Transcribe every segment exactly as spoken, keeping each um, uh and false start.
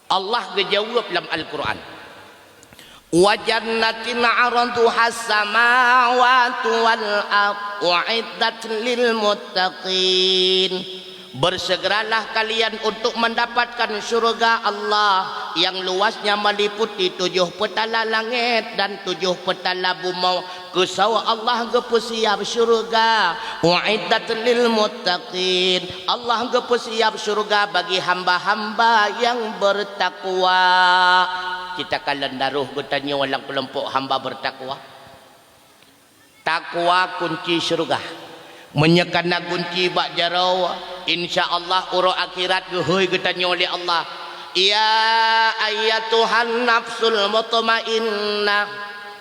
Allah geujaweueb lam Al-Qur'an, "Wa jannatin 'arduhas samawati wal ard u'iddat lil muttaqin." Bersegeralah kalian untuk mendapatkan syurga Allah yang luasnya meliputi tujuh petala langit dan tujuh petala bumoe. Keusoe Allah geupeusiab syurga, u'iddat lil muttaqin. Allah geupeusiab syurga bagi hamba-hamba yang bertakwa. Kita kalon daroh geutanyoe lam keulompok hamba bertakwa. Takwa kunci syurga. Meunyoe kana gunci bak jaroe, insya Allah uroe akhirat geuhôi geutanyoe lé Allah, "Ya ayyatuhan nafsul mutmainnah,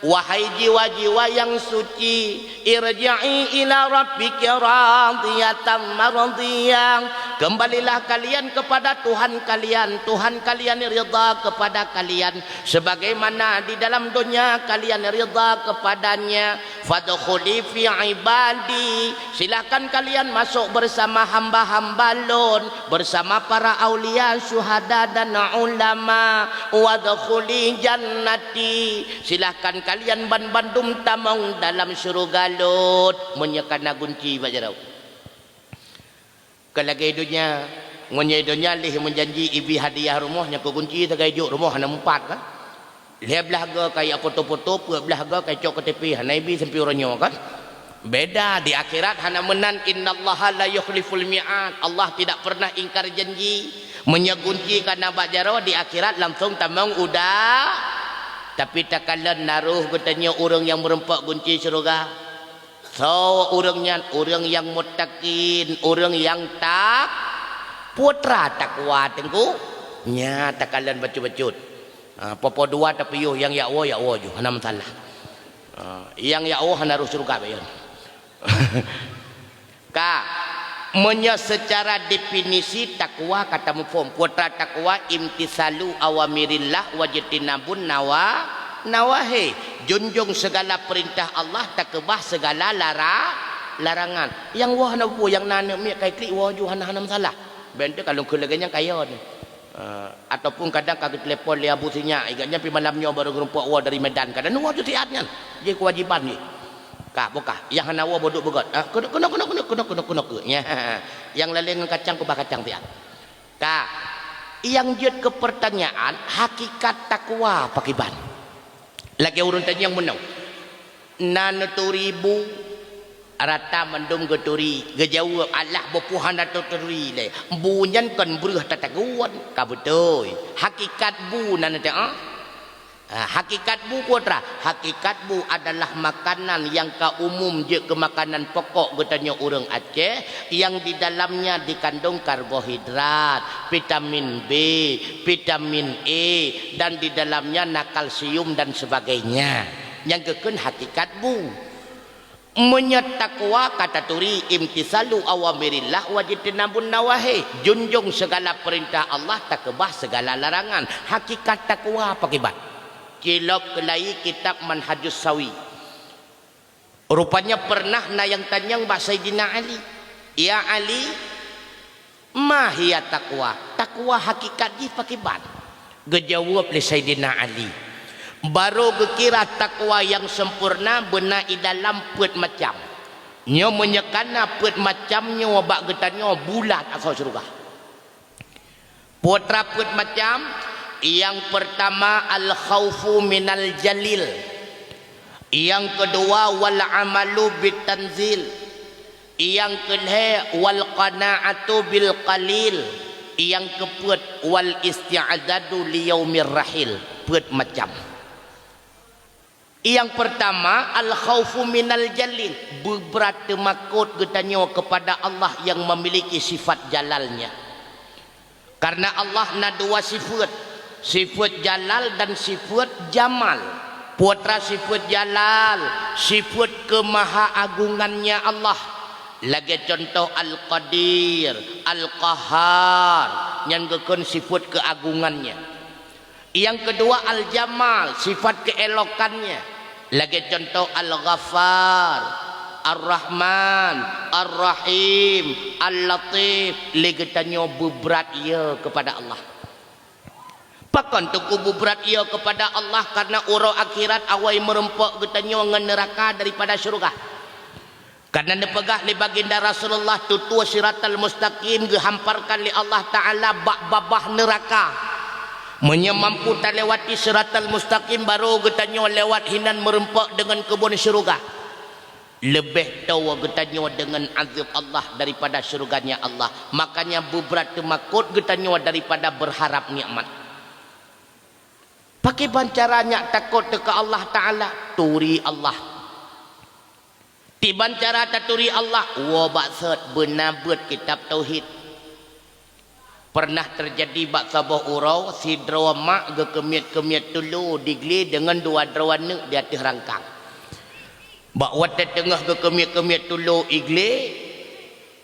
wahai jiwa-jiwa yang suci, irji'i ila rabbiki radiyatan mardiyah." Kembalilah kalian kepada Tuhan kalian, Tuhan kalian ridha kepada kalian, sebagaimana di dalam dunia kalian ridha kepada-Nya. "Fadkhuli fi ibadi." Silahkan kalian masuk bersama hamba-hamba Lôn, bersama para aulia, syuhada dan ulama. "Wadkhuli jannati." Silahkan kalian ban bandum tamong dalam syurga Lôn. Meunyoe kana gunci bak jaroe. Kon lagée donya. Meunyoe donya lheueh meujanji ibi hadiah rumoh, nyan keu gunci sagai jok rumoh hana meupat kan? Lhée blaih goe kajak foto-foto, peuet blaih goe kajak cok K T P, hana ibi sampoe uroe nyoe kan? Beda di akhirat hana meunan, "Innallaha la yukhliful mi'ad." Allah tidak pernah ingkar janji. Meunyoe gunci kana bak jaroe, di akhirat langsong tamong uda. Tapi takalon daroh geutanyoe ureuëng nyang meurumpok gunci syeuruga. Soe ureuëng nyan? Ureuëng nyang muttaqin, ureuëng nyang tak-, peue teuma takwa, Teungku? Nyan takalon bacut-bacut. Ha, po-po dua tapiôh, nyang jak woe, jak woe ju, hana masalah. Ha, nyang jak woe hana roh syeuruga bayon. Ka, meunyoe seucara definisi takwa ka tamuphom, peue teuma takwa? Imtitsalu awamirillah wajtinabun nawa-, nawahi. Junjung segala perintah Allah, takeubah segala lara-, larangan. Nyang woe hana peue, nyang na aneuk miet ka iklik woe ju hana, hana masalah. Bék teuka lôn kheun lagée nyan kayée. Eh, ataupun kadang ka geutelepon lé Abu Sinyak, "Ingat nyan pih malam nyoe barô geurumpok woe dari Medan." Kadang nyoe ju siat nyan. Jih keuwajiban jih. Ka, bukah. Nyang hana woe boh duek beugét. Ah, keunoe, keunoe, keunoe. Nya. Nyang lalé ngon kacang, keubah kacang siat. Ka, nyang jeuet keu peurtanyaan, hakikat takwa pakriban? Lagée ureuëng tanyong meunoe, "Na neuturi bu?" Rata mandum geuturi. Geujaweueb, "Alah, boh peue hana taturi lé. Bu nyan kon breueh tatagun." Ka beutôi. Hakikat bu na neuteu'oh? Ha, hakikat bu peue teuma? Hakikat bu adalah makanan nyang ka umum jeuet keu makanan pokok geutanyoe ureuëng Aceh, nyang di dalamnya dikandong karbohidrat, vitamin B, vitamin E, dan di dalamnya na kalsium dan sebagainya. Nyang geukheun hakikat bu. Meunyoe takwa ka taturi, imtitsalu awamirillah wajtinabun nawahi, junjung segala perintah Allah, takeubah segala larangan. Hakikat takwa pakriban? Cilop keulai kitab Manhajus Sawi. Rupanya pernah na nyang tanyong bak Saidina Ali, "Ya Ali, ma hiya taqwa? Takwa hakikat jih pakriban?" Geujaweueb lé Saidina Ali, "Barô geukira takwa nyang sempurna beuna i dalam peuet macam. Nyoe meunyoe kana peuet macam nyoe bak geutanyoe bulat asoe syeuruga." Peue teuma peuet macam? Nyang peurtama, al-khaufu minal jalil. Nyang keudua, wal amalu bit tanzil. Nyang keulhée, wal qana'atu bil qalil. Nyang keupeuet, wal isti'dadu li yaumir rahil. Peuet macam. Nyang peurtama, al-khaufu minal jalil, beubrat teumakot geutanyoe keupada Allah nyang memiliki sifat jalal-Nya. Karena Allah na dua sifat, sifat jalal dan sifat jamal. Peue teuma sifat jalal? Sifat keumahaagungan-Nya Allah. Lagée contoh Al-Qadir, Al-Qahhar, nyan geukheun sifat keuagungan-Nya. Nyang keudua, al-jamal, sifat keuelokan-Nya. Lagée contoh, Al-Ghaffar, Ar-Rahman, Ar-Rahim, Al-Latif. Lé geutanyoe beubrat ye keupada Allah. Pakon teungku beubrat ie keupada Allah, kareuna uroe akhirat awai meurumpok geutanyoe ngon neuraka daripada syeuruga. Kareuna neupeugah lé Baginda Rasulullah, tutoe siratal mustaqim geuhamparkan lé Allah Ta'ala bak babah neuraka. Meunyoe mampu talewati siratal mustaqim, barô geutanyoe lewat hinan meurumpok deungon keubon syeuruga. Leubeh toe geutanyoe deungon azab Allah daripada syeuruga-Nya Allah. Makanya beubrat teumakot geutanyoe daripada beurharab nikmat. Pakriban cara nyak takot teuh keu Allah Ta'ala? Turi Allah. Kiban cara taturi Allah? Woe bak sot, beuna beuet kitab tauhid. Pernah teujadi bak saboh uroe, sidroe mak geukeumiet-keumiet tulo di glé deungon dua droe aneuëk di ateueh rangkang. Bak watée teungoh geukeumiet-keumiet tulo i glé,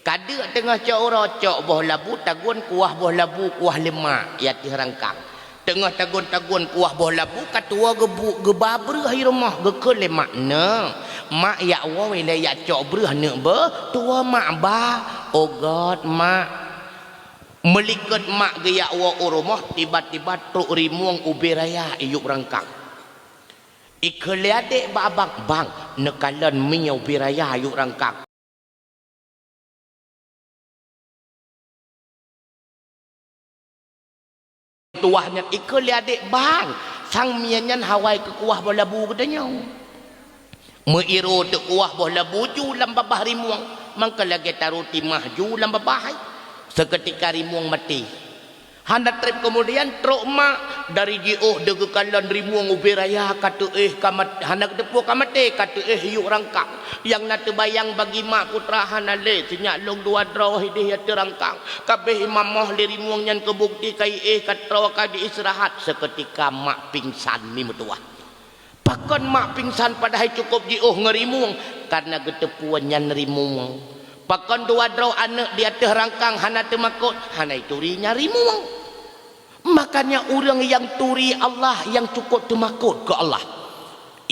ka deuk teungoh cok uroe, cok boh labu, tagun kuah boh labu, kuah lé mak i ateueh rangkang. Teungoh tagun-tagun kuah boh labu, ka tuwoe geubu-, geuba breueh i rumoh, geukheun lé mak, "Neuk, mak jak woe ilée jak cok breueh neuk beuh, tuwoe mak ba." "Oh göt, mak." Meulikot mak geujak woe u rumoh, tiba-tiba trok rimueng ubé raya i yup rangkang. Ikheun lé adék bak abang, "Bang, neukalon mie ubé raya i yup rangkang." Tuwah nyan ikheun lé adék, "Bang, sang mie nyan hawai keu kuah boh labu geutanyoe." Meuiro teuk kuah boh labu ju lam babah rimueng, mangka lagée taru timah ju lam babah hai. Seukeutika rimueng maté. Hana treb keumudian trok mak dari jiôh deugeukalon rimueng ubé raya ka teuéh ka mat-, hana geuteupeue ka maté, ka teuéh yup rangkang. Nyang na teubayang bagi mak putra hana lé, sinyak lôn dua droe hidéh i ateueh rangkang. Kabéh imamoh lé rimueng nyan keu bukeuti ka iéh, ka troe ka jiistirahat. Seukeutika mak pingsan mimeutuwah. Pakon mak pingsan padahai cukôp jiôh ngon rimueng? Kareuna geuteupeue nyan rimueng. Pakon dua droe aneuëk di ateueh rangkang hana teumakot? Hana ituri nyan rimueng. Makanya ureuëng nyang turi Allah nyang cukôp teumakot keu Allah.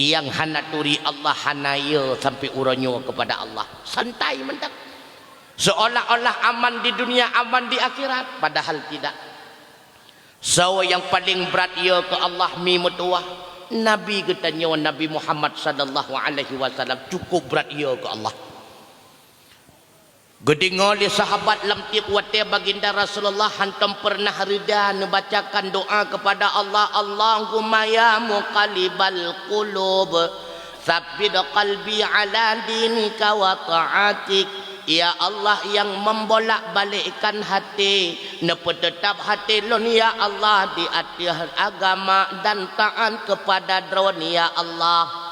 Nyang hana turi Allah hana ie sampai uroe nyoe keupada Allah. Santai mantong. Seolah-olah aman di dunia, aman di akhirat, padahal tidak. Soe nyang paleng brat ie keu Allah mimeutuwah? Nabi geutanyoe Nabi Muhammad sallallahu alaihi wasallam cukôp brat ie keu Allah. Geudeungoe lé sahabat lam tieb watée Baginda Rasulullah hantom peureunah rida neubacakan doá keupada Allah, "Allahumma ya muqallibal qulub, tsabbit qalbi ala dinika wa ta'atik." Ya Allah nyang membolak-balikkan hati, neupeuteutab hati lôn, ya Allah, di ateueh agama dan taát keupada Droen, ya Allah.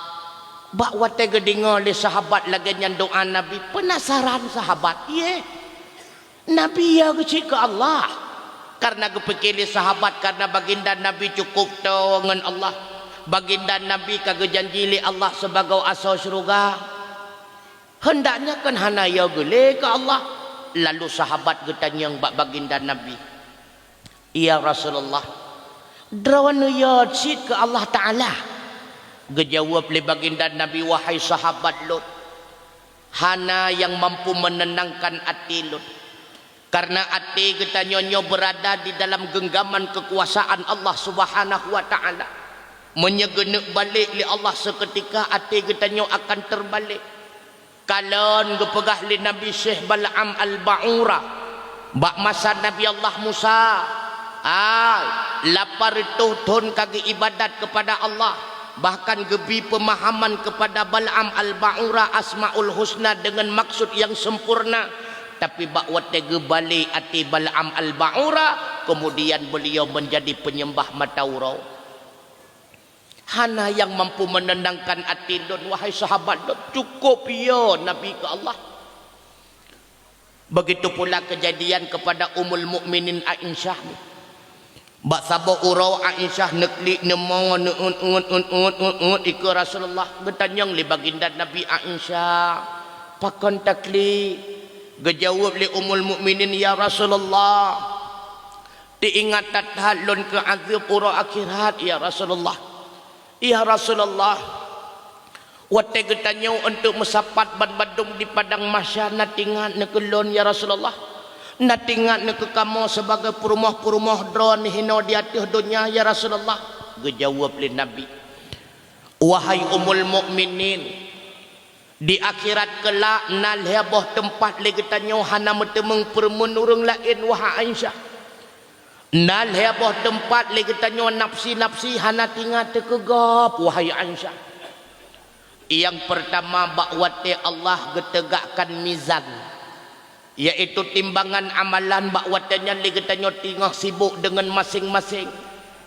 Bak watée geudeungoe lé sahabat lagée nyan doá Nabi, peunasaran sahabat, "Yeh, Nabi ya geucit keu Allah?" Kareuna geupike lé sahabat, kareuna Baginda Nabi cukôp toe ngon Allah. Baginda Nabi ka geujanji lé Allah sibagoe asoe syeuruga. Heundaknya kan hana ya geulé keu Allah. Lalu sahabat geutanyong bak Baginda Nabi, "Ya Rasulullah, droeneuh ya cit keu Allah Ta'ala?" Geujaweueb lé Baginda Nabi, "Wahai sahabat lôn, hana nyang mampu meunenangkan até lôn. Kareuna até geutanyoe nyoe beurada di dalam geunggaman keukuasaan Allah Subhanahu wa Ta'ala. Meunyoe geuneuk balek lé Allah seukeutika, até geutanyoe akan teubalek." Kalon geupeugah lé Nabi Syekh Bal'am Al-Ba'ura, bak masa Nabi Allah Musa, ai, lapan reutôh thon ka geuibadat keupada Allah, bahkan geubri peumahaman keupada Bal'am Al-Ba'ura Asmaul Husna deungon maksud nyang sempurna. Tapi bak watée geubalek até Bal'am Al-Ba'ura, keumudian beuliau meunjadi peunyeumbah mata uroe. "Hana nyang mampu meunenangkan até lôn, wahai sahabat lôn, cukôp ya Nabi keu Allah." Begitu pula keujadian keupada Ummul Mukminin Aisyah. Bak saboh uroe Aisyah neuklik neumo, neuôt-uôt, uôt-uôt, uôt-uôt ikeue Rasulullah. Geutanyong lé Baginda Nabi, "Aisyah, pakon taklik?" Geujaweueb lé Ummul Mukminin, "Ya Rasulullah, teuingat that-that lôn keu azeueb uroe akhirat, ya Rasulullah. Ya Rasulullah, watée geutanyoe untuk meusapat banmandum di padang mahsyar na teuingat neuh keu lôn, ya Rasulullah. Na teuingat neukeu kamoe sibagoe peurumoh-peurumoh droeneuh hinoe di ateueh donya, ya Rasulullah? Geujaweueb lé Nabi, "Wahai Ummul Mukminin, di akhirat keulak na lhée boh teumpat lé geutanyoe hana meuteumeung peureumeun ureuëng laén, wahai Aisyah. Na lhée boh teumpat lé geutanyoe nafsi-nafsi hana teuingat keu gob, wahai Aisyah. Nyang peurtama, bak watée Allah geuteugakkan mizan, yaitu timbangan amalan, bak watée nyan lé geutanyoe teungoh sibok deungon maséng-maséng,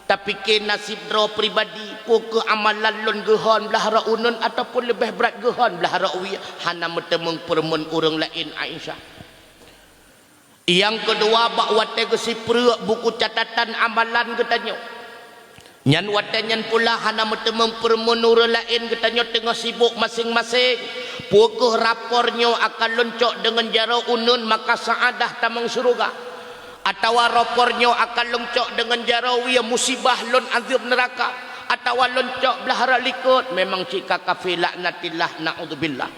tapike nasib droe pribadi, peu kheueh amalan lôn geuhon blaih rot uneuen ataupun leubeh brat geuhon blaih rot wie, hana meuteumeung peureumeun ureuëng laén, Aisyah. Nyang keudua, bak watée geusipreuk buku catatan amalan geutanyoe, nyan watée nyan pula hana meuteumeung peureumeun ureuëng laén, geutanyoe teungoh sibok maséng-maséng, peu kheueh rapor nyoe akan lôn cok deungon jaroe uneuen, maka seuadah tamong syeuruga, atawa rapor nyoe akan lôn cok deungon jaroe wie, musibah, lôn azeueb neuraka, atawa lôn cok blaih rot likot, memang cit ka kafé, laknatillah, naudzubillah."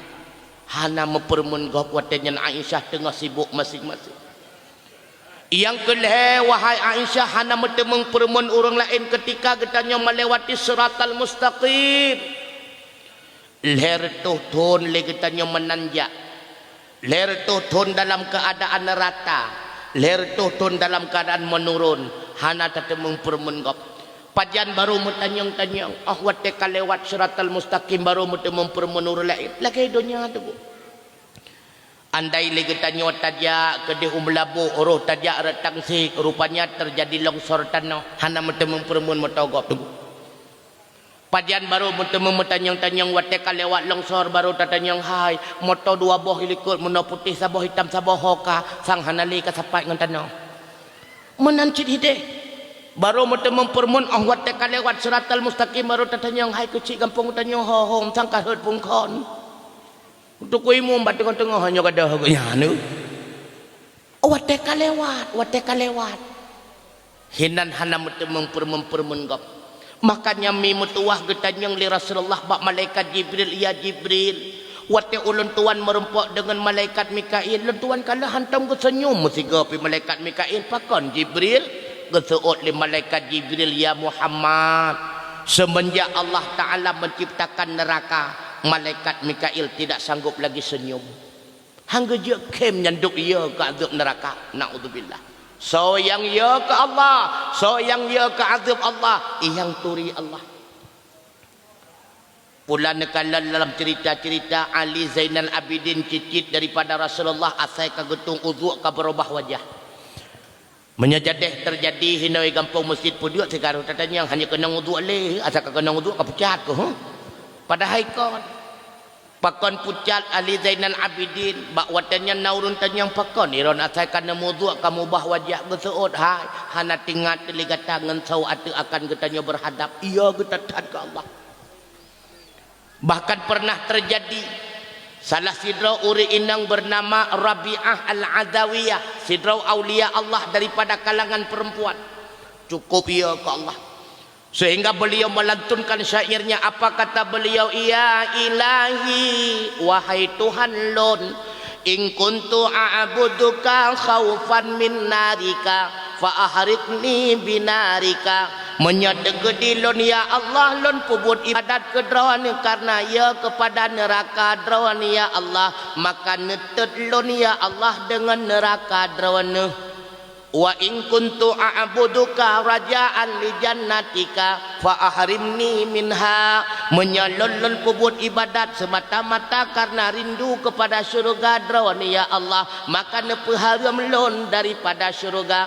Hana meupeureumeun gob watée nyan Aisyah teungoh sibok maséng-maséng. Nyang keulhée, wahai Aisyah, hana meuteumeung peureumeun ureuëng laén keutika geutanyoe meulewati Siratal Mustaqim. Lhée reutôh thon lé geutanyoe meunanjak, lhée reutôh thon dalam keuadaan rata, lhée reutôh thon dalam keuadaan meunurun, hana tateumeung peureumeun gob. Pajan barô meutanyong-tanyong, óh watée ka lewat Siratal Mustaqim barô meuteumeung peureumeun ureuëng laén, lagée donya teungku. Andai lé geutanyoe tajak keudeh u Meulaboh, roh tajak rot Tangsik, rupanya teujadi longsor tanoh, hana meuteumeung peureumeun moto gob teungku. Pajan barô meuteumeung meutanyong-tanyong watée ka lewat longsor, barô tatanyong, "Hai, moto dua boh i likot, meunoe putéh saboh, itam saboh, ho ka, sang hana lé ka sapat ngon tanoh." Meunan cit hideh. Barô meuteumeung peureumeun óh watée ka lewat Siratal Mustaqim, barô tatanyong, "Hai, keuchik gampông tanyoe, ho, ho, sang ka rhot pungkon." Teungku Imum bak teungoh-teungoh nyoe gadôh geuh nyan. Watée ka lewat, watée ka lewat. Hinan hana meuteumeung peureumeun-peureumeun gob. Makanya mi meutuwah geutanyong lé Rasulullah bak malaikat Jibril, "Ya Jibril, watée ulôn tuan meurumpok deungon malaikat Mikail, lôn tuan ka lheueh hantom geuseunyum meusigoe pih malaikat Mikail, pakon Jibril?" Geuseuôt lé malaikat Jibril, "Ya Muhammad, seumeunjak Allah Ta'ala menciptakan neuraka, malaikat Mikail tidak sanggup lagi senyum." Han geujeuet khém nyan dub yö keu azeueb neuraka. Naudzubillah. Soe nyang yö keu Allah, soe nyang yö keu azeueb Allah, nyang turi Allah. Pula neukalon dalam cerita-cerita Ali Zainal Abidin cicit daripada Rasulullah asai ka geutueng uduk ka beurubah wajah. Meunyoe jadeh teujadi hinoe gampông meuseujid peuduek sikarôh tatanyong hana keunong uduk lé, asai ka keunong uduk ka pucat keuh, huh? Padahai kon. Pakon pucat Ali Zainal Abidin, bak watée nyan na ureuëng tanyong pakon, iron asai ka neumuduk ka mubah wajah geuseuôt hai, hana teuingat lé gata ngon saboh ateueh akan geutanyoe beuhadab, iya geutathat keu Allah. Bahkan pernah terjadi, salah sidroe ureuëng inong bernama Rabi'ah Al-Adawiyah, sidroe aulia Allah daripada kalangan perempuan. Cukup iya keu Allah. Sehingga beliau melantunkan syairnya, apa kata beliau, "Ya Ilahi, wahai Tuhan lôn, in kuntu a'buduka khaufan min narika, fa ahriqni binarika." Meunyoe teukeudi lôn, ya Allah, lôn peubuet ibadat keu Droeneuh karena yö keupada neuraka Droeneuh, ya Allah, maka neutot lôn, ya Allah, deungon neuraka Droeneuh. Wa in kuntu a'buduka raja'an li jannatika fa ahrimni minha. Meunyoe lôn, lôn peubuet ibadat seumata-mata karena rindu keupada syeuruga Droeneuh, ya Allah, maka neupeuhareuem lôn daripada syeuruga.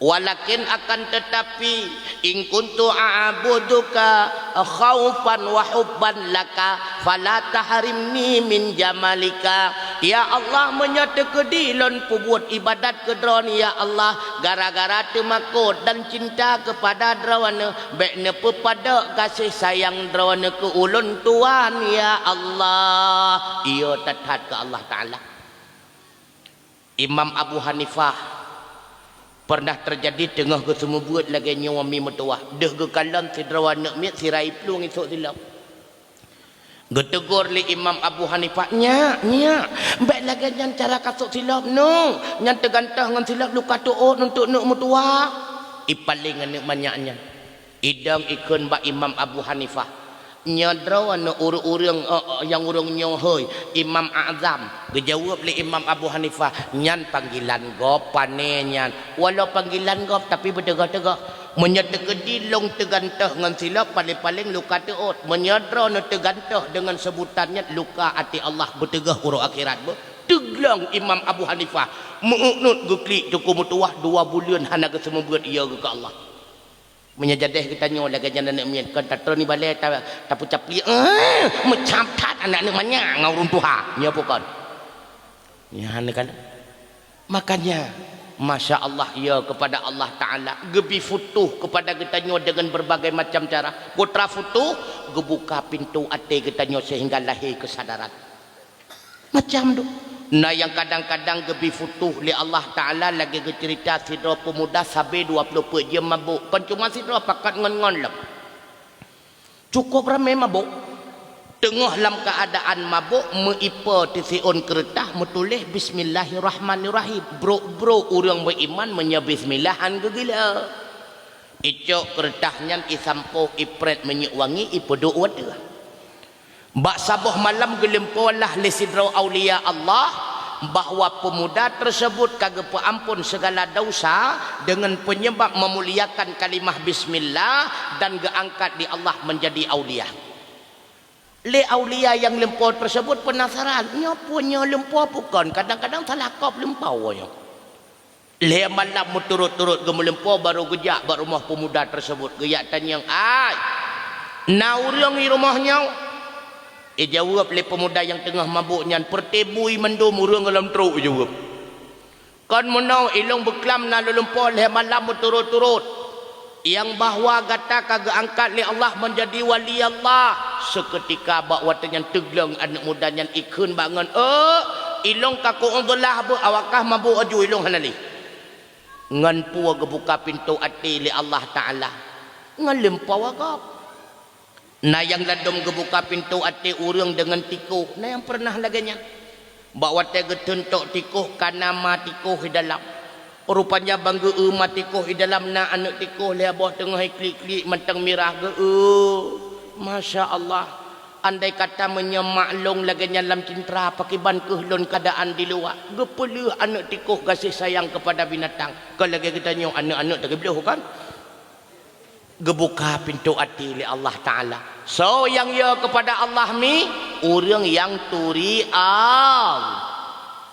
Walakin, akan teutapi, in kuntu a'buduka khaufan wa hubban laka, fala tahrimni min jamalika. Ya Allah, meunyoe teukeudi lôn peubuet ibadat keu Droeneuh, ya Allah, gara-gara teumakot dan cinta keupada Droeneuh, bék neupeupadok gaséh sayang Droeneuh keu ulôn tuan, ya Allah. Iya that-that keu Allah Ta'ala. Imam Abu Hanifah pernah teujadi teungoh geuseumeubeuet lagée nyoe mi meutuwah, deuh geukalon sidroe aneuëk miet sira iplueng isok silom. Geuteugor lé Imam Abu Hanifah, "Nyak, nyak, bék lagée nyan cara kasôk silop, nyoe nyan teugantoh ngon silop luka teuôt untuk neuk meutuwah." Ipaleng aneuëk manyak nyan, idong ikheun bak Imam Abu Hanifah, "Nyoe droeneuh ureuëng-ureuëng, eh, eh, nyang ureuëng nyoe hôi, Imam Azam." Geujaweueb lé Imam Abu Hanifah, "Nyan panggilan gob, pane nyan. Walau panggilan gob, tapi beuteugoh-teugoh. Meunyoe teukeudi lôn teugantoh ngon silop, paleng-paleng luka teuôt. Meunyoe droeneuh teugantoh deungon seubutan nyan, luka até Allah beuteugoh uroe akhirat beuh." Teuglong Imam Abu Hanifah, meu-uet geuklik teungku meutuwah, dua buleuen hana geuseumeubeuet ie geuh keu Allah. Meunyoe jadeh geutanyoe lagée nyan aneuëk miet, kon tatroh nibalée ta-, tapeucaplek, eh, meucam that aneuëk-aneuëk manyak ngon ureuëng tuha. Nyoe peue kon? Nyan kan. Makanya, masya Allah, ya kepada Allah Ta'ala, geubi futuh kepada geutanyoe dengan berbagai macam cara. Putra futuh, geubuka pintu até geutanyoe sehingga lahé kesadaran. Macam tu. Na nyang kadang-kadang geubi futuh lé Allah Ta'ala lagée geuceurita sidroe peumuda sabe dua ploh peuet jeuem mabök. Kon cuma sidroe, pakat ngon-ngon lom. Cukup ramé mabök. Teungoh lam keuadaan mabök, meuipe tisiôn keureutah meutuléh Bismillahirrahmanirrahim. Brok-brok ureuëng beuiman meunyoe bismillah han geugila. Icok keureutah nyan isampôh iprét minyeuk wangi ipeuduek u ateueh. Bak saboh malam geulumpoe lah lé sidroe aulia Allah bahwa peumuda tersebut ka geupeuamphon segala dosa dengan penyebab memuliakan kalimah bismillah dan geuangkat di Allah menjadi aulia. Lé aulia nyang lumpoe tersebut penasaran, "Nyoe peue nyoe lumpoe peue kon? Kadang-kadang salah kop lumpoe nyoe." Lhée malam meuturot-turot geumeulumpoe, barô geujak bak rumoh peumuda teusebut, geujak tanyong, "Ai, na ureuëng i rumoh nyoe?" Ijaweueb lé peumuda nyang teungoh mabök nyan, "Peureuté bui mandum ureuëng lam trok," ijaweueb. "Kon meunoe, ilôn beuklam na lôn lumpoe lhée malam meuturot-turot. Nyang bahwa gata ka geuangkat lé Allah meunjadi wali Allah." Seukeutika bak watée nyan teuglong aneuëk muda nyan ikheun bak ngon, "Euk, ilôn ka ku'udzulah beu, awakah mabök aju ilôn hana lé." Ngon peue geubuka pintoe até lé Allah Ta'ala? Ngon lumpoe gob. Na nyang ladôm geubuka pintoe até ureuëng deungon tikôh, na nyang peureunah lagée nyan. Bak watée geuteuntok tikôh, ka na ma tikôh i dalam. Rupanya ban geu-eu ma tikôh i dalam na aneuëk tikôh lhée boh teungoh iklik-klik mantong mirah geu-eu. Masya Allah, andai kata meunyoe mak lôn lagée nyan lam cintra, pakriban kheueh lôn keuadaan di luwa. Geupeuleueh aneuëk tikôh gaséh sayang keupada binatang. Kon lagée geutanyoe aneuëk-aneuëk teugeubloh kan? Geubuka pintoe até lé Allah Ta'ala. Soe nyang yo keupada Allah mi? Ureuëng nyang turi Allah.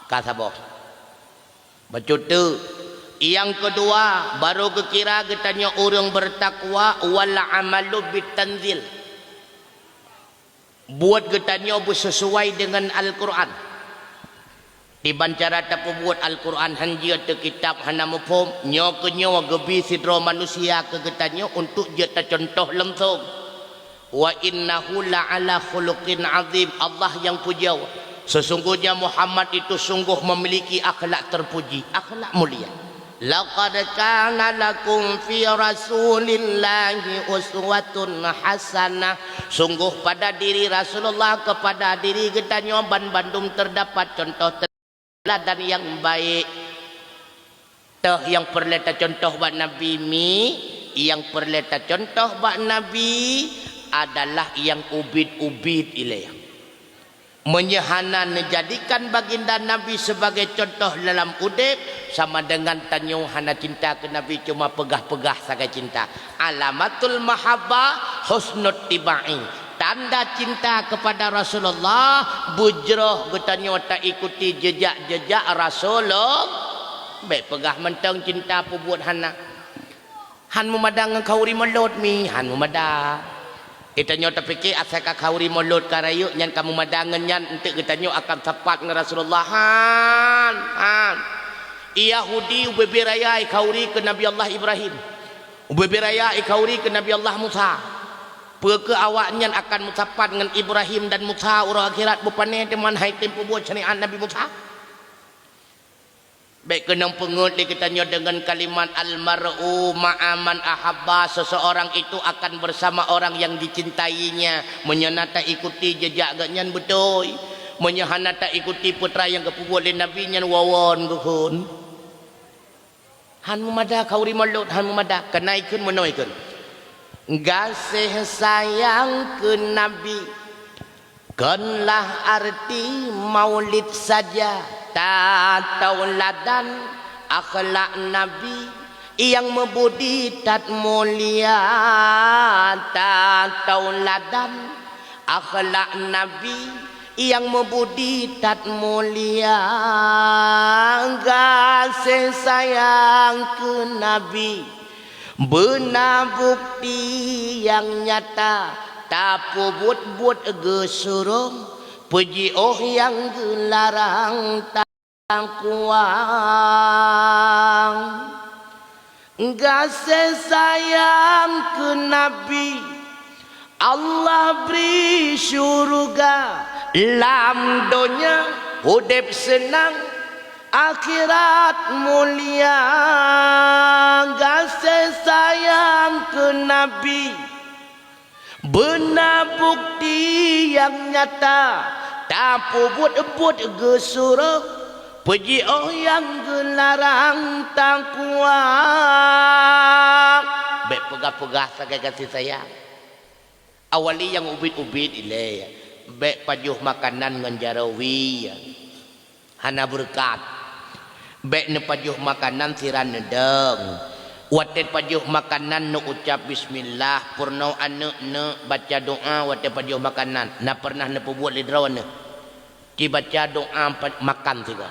Ka saboh. Bacut teuk. Nyang keudua, barô geukira geutanyoe ureuëng beurtakwa, wal amalu bit tanzil. Buet geutanyoe beuseusuai deungon Al-Qur'an. Diban cara tapeubuet Al-Qur'an han jeuet teukitab hana muphom, nyoe keu nyoe geubi sidroe manusia keu geutanyoe untuk jeuet tacontoh langsong. "Wa innahu la'ala khuluqin azim." Allah nyang pujoe, "Sesungguhnya Muhammad itu sungguh memiliki akhlak terpuji, akhlak mulia." "Laqad kana lakum fi Rasulillahi uswatun hasanah." Sungguh pada diri Rasulullah, keupada diri geutanyoe banmandum teudapat contoh teuladan nyang baik. Toh nyang peureulée tacontoh bak Nabi mi, nyang peureulée tacontoh bak Nabi adalah nyang ubit-ubit ilée. Meunyoe hana neujadikan baginda Nabi sibagai contoh dalam udeb, sama deungon tanyoe hana cinta keu Nabi, cuma peugah-peugah sagai cinta. Alamatul mahabbah husnul tibai. Tanda cinta keupada Rasulullah, beujroh geutanyoe taikuti jeujak-jeujak Rasulullah. Bék peugah mantong cinta peubuet hana. Han meumada ngon khauri mulod mi, han meumada. Geutanyoe tapike asai ka khauri mulod ka rayeuk nyan ka meumada ngon nyan, eunteuk geutanyoe akan sapat ngon Rasulullah. Han, han. Yahudi ubé-bé raya ikhauri keu Nabi Allah Ibrahim. Ubé-bé raya ikhauri keu Nabi Allah Musa. Peu kheueh awaknyan akan meusapat ngon Ibrahim dan Musa uroe akhirat, beupané teuma hai tem peubuet syariat Nabi Musa? Bék keunong peungeuet lé geutanyoe deungon kalimat, "Al-mar'u ma'a man ahabba", seseorang itu akan bersama orang yang dicintainya. Meunyoe na ta-ikuti jejak geuh nyan beutôi. Meunyoe hana ta-ikuti peue nyang geupeubuet lé Nabi nyan, wawon geuh kheun. Han meumada khauri mulod, han meumada, keunan ikheun meunoe ikheun. Gaséh sayang keu Nabi, konlah arti maulid saja, tatauladan akhlak Nabi nyang meubudi that mulia, tatauladan akhlak Nabi nyang meubudi that mulia. Gaséh sayang keu Nabi beuna bukti nyang nyata, tapeubuet-buet geusurong, peujiôh nyang geularang takuang. Gaséh sayang keu Nabi, Allah bri syuruga, lam donya udeb seunang, akhirat mulia. Gaséh sayang keu Nabi beuna bukti nyang nyata, tapeubuet-buet geusurong, peujiôh nyang geularang takuang. Bék peugah-peugah sagai gaséh sayang. Awali nyang ubit-ubit ilée, bék pajoh makanan ngon jaroe wie, hana beureukat. Bék neupajoh makanan siran neudong. Watée pajoh makanan neuucab bismillah, peurunoe aneuëk-neuëk baca doá watée pajoh makanan. Na peureunah neupeubuet lé droeneueh? Ci baca doá pa-, makan sigoe.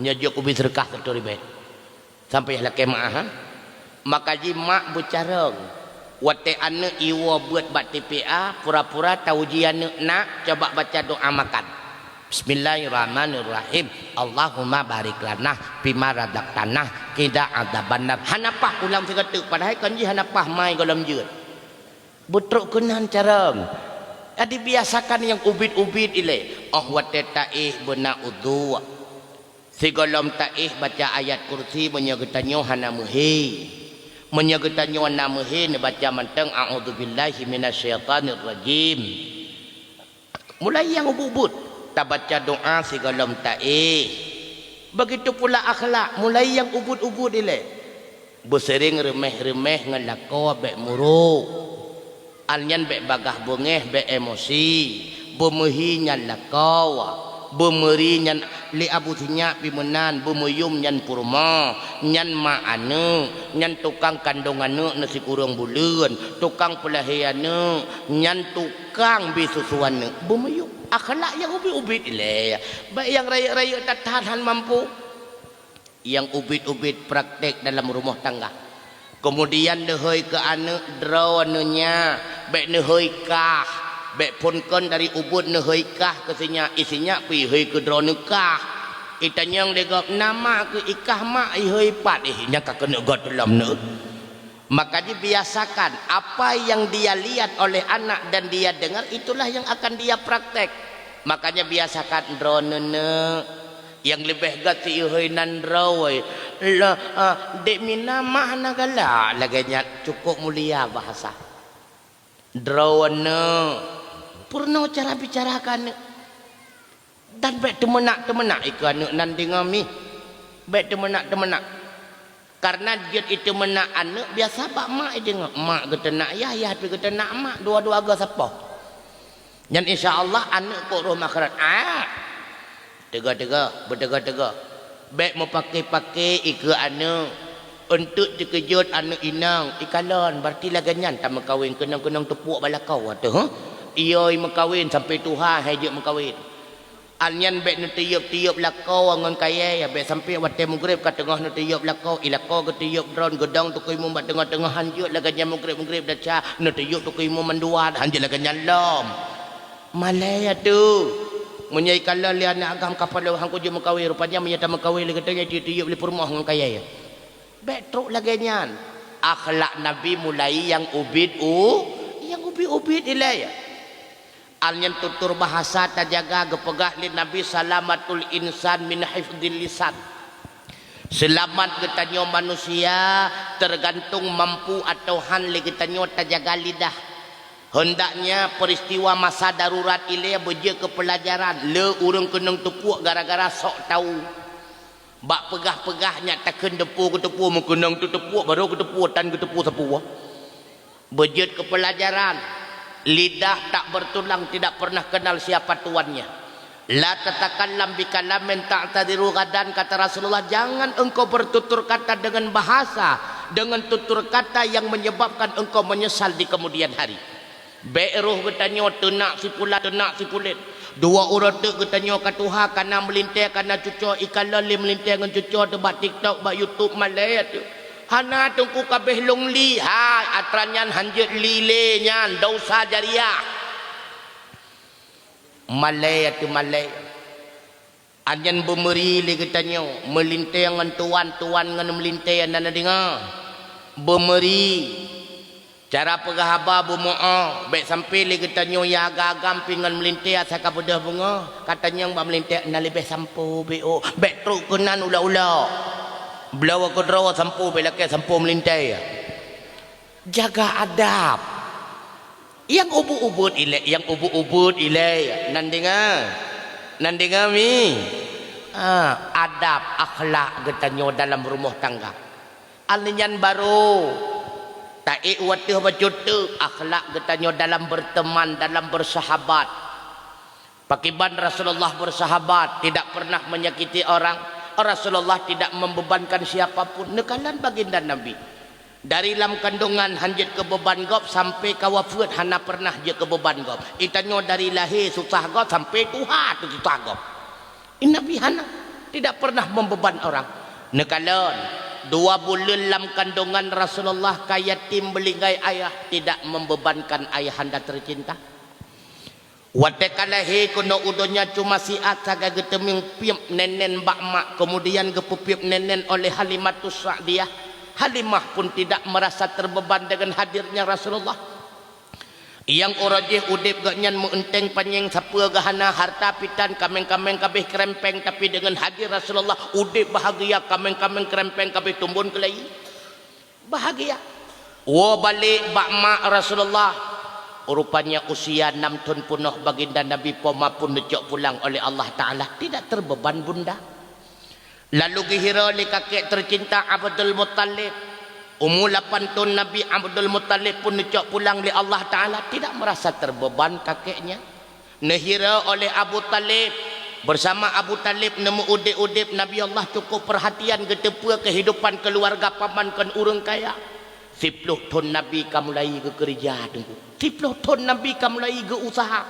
Nyoe jok ubit seureukah satu ribée. Sampai lakée meuáh, ha? Maka jih mak beucarông. Watée aneuëk iwoe beuet bak T P A, pura-pura tauji aneuëk, "Nak, coba baca doá makan." "Bismillahirrahmanirrahim. Allahumma barik lana fima razaqtana qina adzabannar." Hana paih ulang sigoe teuk, padahai kon jih hana paih mai gohlom jeuet. Beutrok keunan carông. Jadi biasakan nyang ubit-ubit ilée. Óh watée taéh beuna udhu. Sigohlom taéh baca ayat kursi meunyoe geutanyoe hana meuhé. Meunyoe geutanyoe na meuhé neubaca mantong a'udzubillahi minasyaitonirrajim. Mulai nyang ubit-ubit, tabaca doá sigohlom taéh. Begitu pula akhlak, mulai nyang ubit-ubit ilée. Beuseuréng reuméh-reuméh ngon lakoe bék murok. An nyan bék bagaih beungéh, bék emosi. Beumeuhi nyan lakoe, beumeuri nyan lé Abu Sinyak pi meunan, beumeuyum nyan peurumoh, nyan ma aneuëk, nyan tukang kandong aneuëk neusikureueng buleuen, tukang peulahé aneuëk, nyan tukang bi susu aneuëk. Beumeuyum, akhlak nyang ubit-ubit ilée. Bék nyang rayeuk-rayeuk that-that han mampu. Nyang ubit-ubit praktek dalam rumoh tangga. Keumudian neuhôi keu aneuëk, droeneueh nyan, bék neuhôi kah, bék phon kon dari ubit neuhôi kah keu si nyak, i si nyak pih ihôi keu droeneueh kah. Itanyong lé gob, "Na mak keuh?" "I kah mak." "Ihôi pat?" "Ih, nyan ka keuneuk gob tulom neuh." Maka dibiasakan, apa yang dia lihat oleh anak dan dia dengar, itulah yang akan dia praktek. Makanya biasakan droeneueh. Nyang leubeh gét ihôi nan droe. Lah, ah, dek mina mah na galak lagée nyan, cukup mulia bahasa. Droeneueh. Peurunoe cara bicara keu aneuëk. Dan bék teumeunak-teumeunak ikeue aneuëk nan deungoe mi. Bék teumeunak-teumeunak. Kareuna jeuet iteumeunak aneuëk biasa bak mak ideungoe. Mak geuteunak yah, yah pih geuteunak mak, dua-dua goe sapoh. Nyan insya Allah aneuëk kok roh makharat. Ah! Teuga-teuga, beuteuga-teuga. Bék meupaké-paké ikeue aneuëk. Eunteuk teukeujot aneuëk inong, ikalon, berarti lagée nyan tameukawen keunong-keunong teupuek bak lakoe teuh, heh? Iyo meukawen sampai tuha hai jeuet meukawen. An nyan bék neutiyueb-tiyueb lakoe ngon kayée, bék sampai watée meugreb ka teungoh neutiyueb lakoe, i lakoe geutiyueb droen, geudong teungku imum bak teungoh-teungoh, han jeuet lagée nyan meugreb-meugreb desya, neutiyueb teungku imum mandua, han jeuet lagée nyan lom. Malée atu. Meunyoe ikalon lé aneuëk agam kapalo han kujeuet meukawen, rupajih meunyoe tameukawen lé geutanyoe tiyueb-tiyueb lé peurumoh ngon kayée. Bék trok lagée nyan. Akhlak Nabi mulai nyang ubit u, nyang ubit-ubit ilée. An nyan tutur bahasa tajaga geupeugah lé Nabi, "Salamatul insan min hifdzil lisan." Seulamat geutanyoe manusia teugantung mampu atawa han lé geutanyoe tajaga lidah. Heundaknya peuristiwa masa darurat ilée beujeuet keu peulajaran, le ureuëng keunong teupuek gara-gara sok tahu. Bak peugah-peugah nyak takheun teupeu keu teupeu, meukeunong teuteupeu, barô keu teupeu, tan keu teupeu sapeue. Beujeuet keu peulajaran, lidah tak bertulang, tidak pernah kenal siapa tuannya. "La tatakallam bikalamin ta'tadiru ghadan," kata Rasulullah, "Jangan engkau bertutur kata dengan bahasa, dengan tutur kata yang menyebabkan engkau menyesal di kemudian hari." Bék roh geutanyoe teunak sipulan, teunak sipulet. Dua uroe teuk geutanyoe ka tuha, kana meulintée, kana cucoe, ikalon lé meulintée ngon cucoe teuh bak TikTok, bak YouTube, malée teuh. Hana teungku kabeh lông li, hai, atra nyan hanjeuet li lé nyan, dosa jariah. Malée teuh malée. Anyan beumeuri lé geutanyoe, meulintée ngon tuan, tuan ngon meulintée na neudeungoe. Beumeuri. Cara peugah haba beumeu'oh, bék sampoe lé geutanyoe ya agam-agam pi ngon meulintée asai ka beudôh beungoh, ka tanyong bak meulintée na leubeh sampoe bék oh, bék trok keunan ulok-ulok. Bloe keudroe sampoe bék lakée sampoe meulintée. Jaga adab. Nyang ubit-ubit ilée, nyang ubit-ubit ilée, nan deungoe. Nan deungoe mi. Ha, adab akhlak geutanyoe dalam rumoh tangga. Anyan barô taék wateuh bacut teuk akhlak geutanyoe dalam berteman, dalam bersahabat. Pakiban Rasulullah bersahabat, tidak pernah menyakiti orang. Rasulullah tidak membebankan siapa pun. Neukalon baginda Nabi. Dari lam kandungan hanjeuet keu beuban gob sampoe ka wafeuet hana pernah jeuet keu beuban gob. Geutanyoe dari lahé susah gob sampoe tuha teuh susah gob. Nabi hana, tidak pernah membeban orang. Neukalon, dua buleuen lam kandungan Rasulullah ka yatim beulinggai ayah, tidak membebankan ayahanda tercinta. Watée ka lahé keunoe u donya cuma siat sagai geuteumieng piep nenen bak mak, kemudian geupeupiep nenen oleh Halimatus Sa'diyah. Halimah pun tidak merasa terbeban dengan hadirnya Rasulullah. Nyang uroe jih udeb gobnyan meu-eunteng panyeng sapeue geuhana, harta pitan, kaméng-kaméng kabeh krempeng, tapi dengan hadir Rasulullah, udeb bahagia, kaméng-kaméng krempeng kabeh tumbon keulayi. Bahagia. Woe balek bak mak Rasulullah. Rupanya usia enam thon peunoh baginda Nabi poma pun neucok pulang oleh Allah Taala, tidak terbeban bunda. Lalu geuhira lé kakek tercinta Abdul Muttalib. Umu lapan thon Nabi Abdul Muttalib pun neucok pulang lé Allah Taala, tidak merasa terbeban kakeknya. Neuhira oleh Abu Talib. Bersama Abu Talib neumeu-udeb-udeb, Nabi Allah cukup perhatian geuteupeue kehidupan keluarga paman kon ureuëng kaya. Siploh thon Nabi ka mulai geukeureuja teungku. Siploh thon Nabi ka mulai geu-usaha.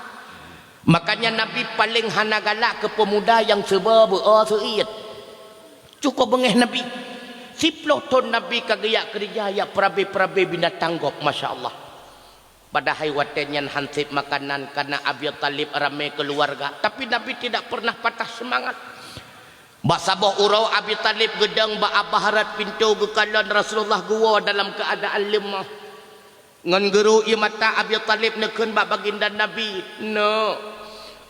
Makanya Nabi paleng hana galak keu peumuda nyang seuba beu-o seuiet. Cukup beungéh Nabi. Siploh thon Nabi ka geuyak keureuja, yak peurabe-peurabe binatang gob, masya Allah. Padahai watée nyan han sép makanan, kana Abi Talib ramé keuluwarga, tapi Nabi tidak pernah patah seumangat. Bak saboh uroe Abi Talib geudong bak abah rot pintoe geukalon Rasulullah geuwoe dalam keuadaan leumah. Ngon geuru ié mata Abi Talib neukheun bak baginda Nabi, "Neuk,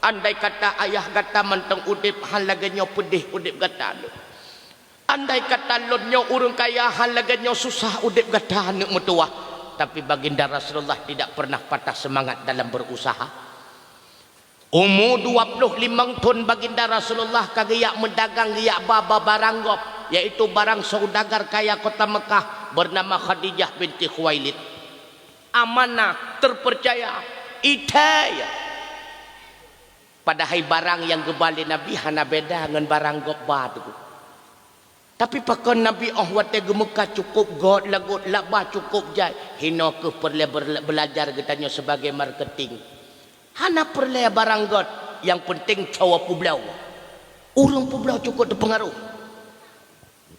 andai kata ayah gata mantong udeb, han lagée nyoe peudeh udeb gata, Neuk." Andai kata lôn nyoe ureuëng kaya, han lagée nyoe susah udeb gata aneuk meutuwah. Tapi baginda Rasulullah tidak pernah patah semangat dalam berusaha. Umu dua ploh limong thon baginda Rasulullah ka geuyak meudagang, geuyak ba, ba barang gob, yaitu barang saudagar kaya kota Mekah bernama Khadijah binti Khuwailid. Amanah, terpercaya, itai. Padahai barang nyang geuba lé Nabi hana beda ngon barang gob ba teungku. Tapi pakon Nabi óh watée geumeukat cukôp gét lagot, laba cukôp jai, hinoe kheueh peureulée ber-, beulajar geutanyoe sibagai marketing. Hana peureulée barang gét, nyang peunteng cowok peubloe. Ureuëng peubloe cukôp teupeungaroh.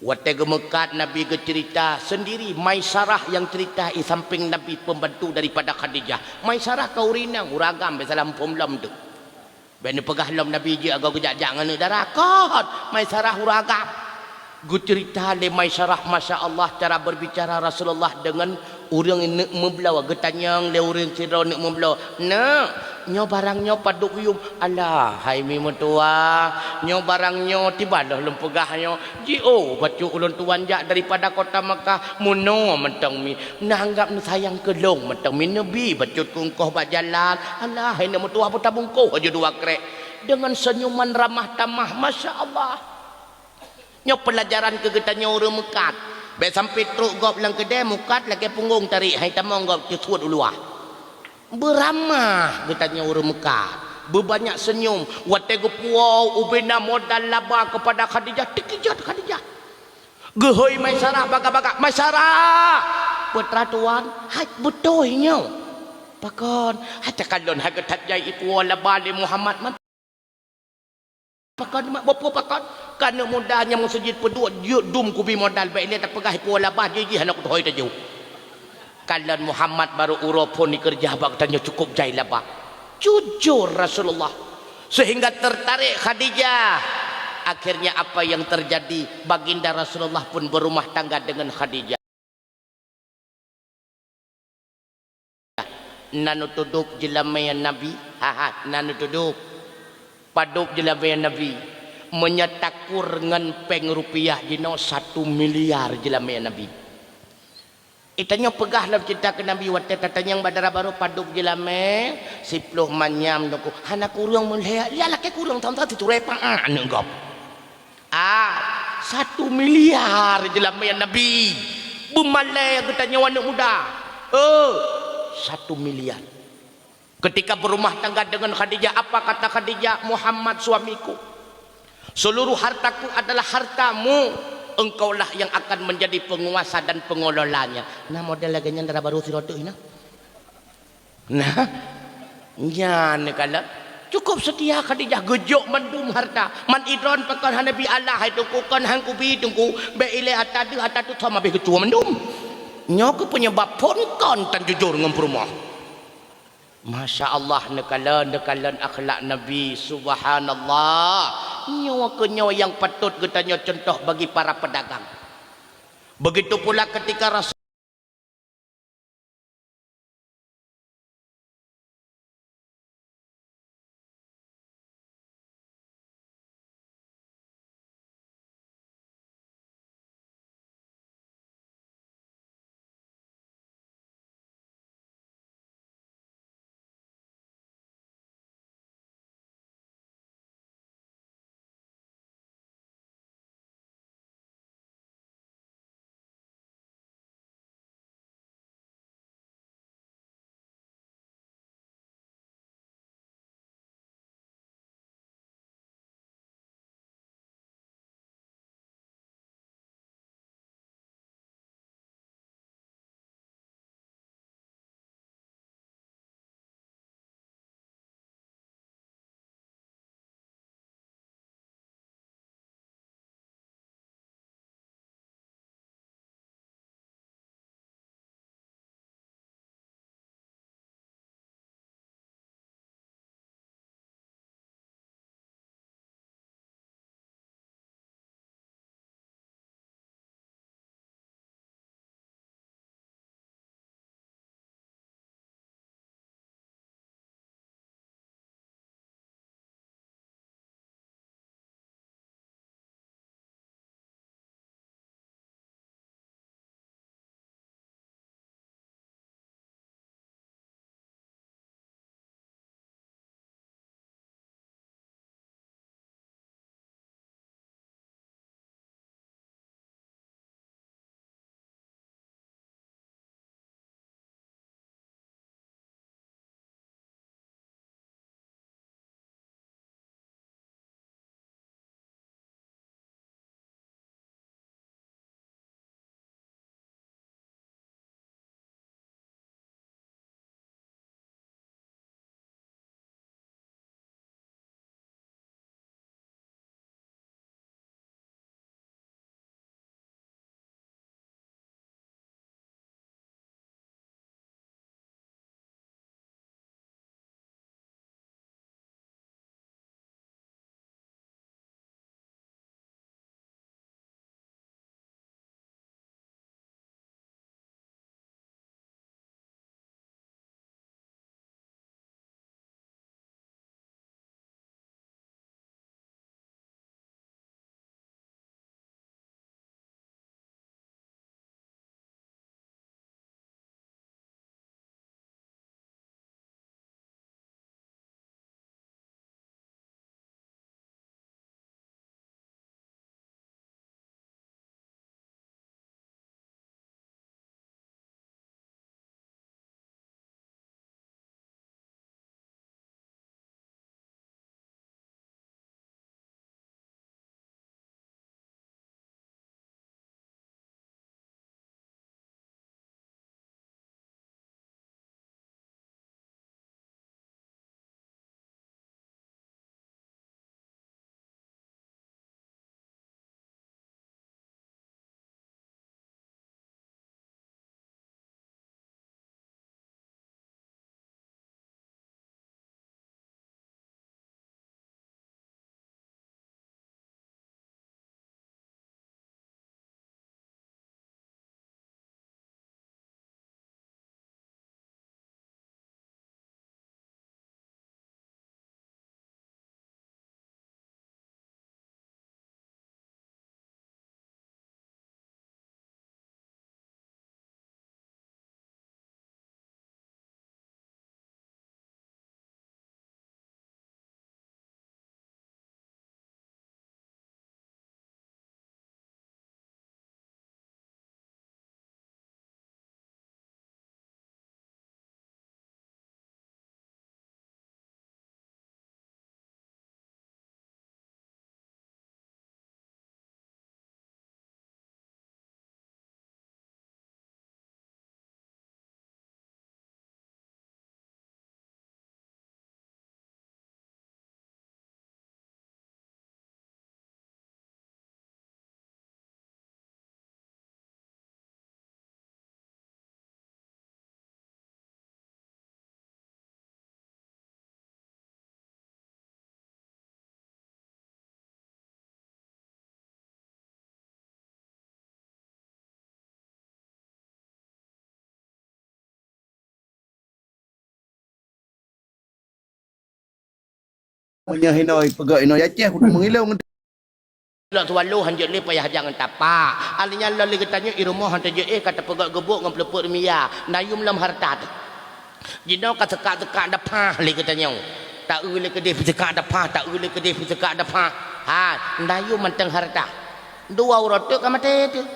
Watée geumeukat Nabi geuceurita seundiri, Maisarah nyang ceurita i sampéng Nabi, peumbantu daripada Khadijah. Maisarah ka ureuëng inong, ureuëng agam, biasa lam phom lom tu. Bék neupeugah lom Nabi jeuet agoe geujak-jak ngon aneuk dara. Kon, Maisarah ureuëng agam. Geuceurita lé Maisarah, masya Allah, cara berbicara Rasulullah dengan Ureuëng neuk meubloe, geutanyong lé ureuëng sidroe neuk meubloe, "Neuk, nyoe barang nyoe padub yum?" "Alah, hai mi meutuah, nyoe barang nyoe tibaloh lôn peugah nyoe. Jiôh bacut ulôn tuan jak daripada kota Makkah, meunoe mantong mi. Neuanggab neusayang keu lôn mantong mi, neubi bacut keu engkoh bak jalan." "Alah, hai neuk meutuah, beutabungkôh aju dua krek." Deungon seunyuman ramah tamah, masya Allah. Nyoe peulajaran keu geutanyoe ureuëng meukat. Bék sampoe trok gob lam keudè meukat lagée punggong tarék hai tamong gob teusuet u luwa. Beuramah geutanyoe ureuëng meukat. Beubanyak seunyum. Watée geupuwoe ubena modal laba keupada Khadijah, teukeujot Khadijah. Geuhôi Maisarah bagak-bagak, "Maisarah!" "Peue teuma tuan?" "Hai beutôi nyoe." "Pakon?" "Hai takalon hai geuthat jai ipuwoe laba lé Muhammad man. Pakon mak, bapu pakon? Ka aneuk muda nyang meuseujid peuduek jeuet dum kubi modal, bék ilée tapeugah ipuwoe laba, jih-jih hana kutuhôi tajok." Kalon Muhammad barô uroe phon dikeureuja bak geutanyoe cukôp jai laba. Jujur Rasulullah. Sehingga tertarik Khadijah. Akhirnya apa yang terjadi? Baginda Rasulullah pun berumah tangga dengan Khadijah. Na neutudôb jeulamée Nabi? Haha, na neutudôb. Padub jeulamée Nabi? Meunyoe takur ngon péng rupiah jinoe satu miliar jeulamée Nabi. Itanyoe peugah lom cita keu Nabi watée tatanyong bak dara barô padub jeulamée, siploh manyam Teungku. Hana kureueng meulhée, ya lakée kureueng thon-thon siturée paah aneuk gob. Ah, satu miliar jeulamée Nabi. Beumalée geutanyoe aneuk muda. Oh, satu miliar. Ketika berumah tangga dengan Khadijah, apa kata Khadijah? "Muhammad suamiku. Seluruh hartaku adalah hartamu. Engkaulah yang akan menjadi penguasa dan pengelolanya." Nah, model lagée nyan dara barô sidroe teuk na. Nah, nyan kalon. Cukup setia Khadijah, geujok mandum harta. Man idron pakon hana bi Allah, hai Teungku, kon han kubi Teungku. Bék ilée ata deuh, ata tu sama beh geucue mandum. Nyoe keuh penyebab phon kon tan jujur ngon peurumoh. Masya Allah, neukalon, neukalon akhlak Nabi, subhanallah. Nyoe keuh nyoe nyang patut geutanyoe cuntoh bagi para pedagang. Begitu pula ketika Rasul Meunyoe hinoe peugah inoe Aceh, kudu meungilong. Lok tuwaloh hanjeuet lé payah jak ngon tapak. Alèh nyan lom lé geutanyoe i rumoh han teujeuet éh ka tapeugah geubok ngon peuleupeuk mia. Na yum lom hareuta teuh. Jinoe ka seukak-seukak dapah lé geutanyoe. Ta-eu lé keudeh peuseukak dapah, ta-eu lé keudeh peuseukak dapah. Ha, na yum mantong hareuta. Dua uroe teuk ka maté teuh.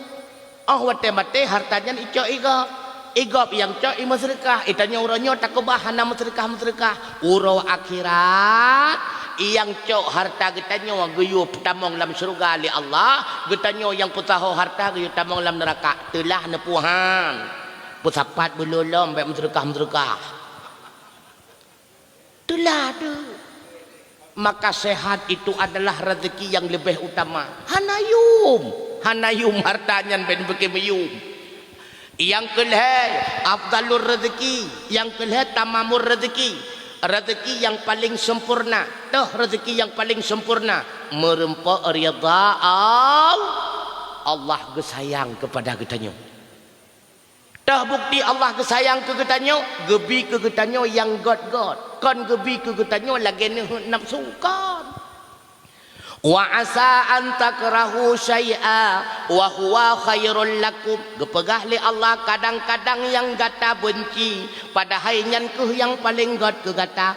Óh watèe maté, hareuta nyan icok igop. Igop nyang cok imeuseudeukah, itanyoe uroe nyoe takeubah hana meuseudeukah-meuseudeukah. Uroe akhirat, nyang cok hareuta geutanyoe geuyue peutamong lam syeuruga lé Allah, geutanyoe nyang peusaho hareuta geuyue tamong lam neuraka. Teulah neupeuhan. Peusapat beulolom bèk meuseudeukah-meuseudeukah. Teulah deuh. Maka sehat itu adalah rezeki yang lebih utama. Hana yum, hana yum hareuta nyan bèk neupeuké meuyum. Nyang keulhèe, afdalur rezeki, nyang keulhèe tamamur rezeki. Rezeki nyang paleng sempurna, teuh rezeki nyang paleng sempurna, meureumpok ridha Allah, Allah geusayang keupada geutanyoe. Teuh bukti Allah geusayang keu geutanyoe, geubi keu geutanyoe nyang gèt-gèt, kon geubi keu geutanyoe lagèe neuheut nafsu, kon. Wa asa an takrahu syai'a wa huwa khairul lakum. Geupeugah lé Allah, kadang-kadang nyang gata beunci, padahai nyan kheueh nyang paleng gèt keu gata.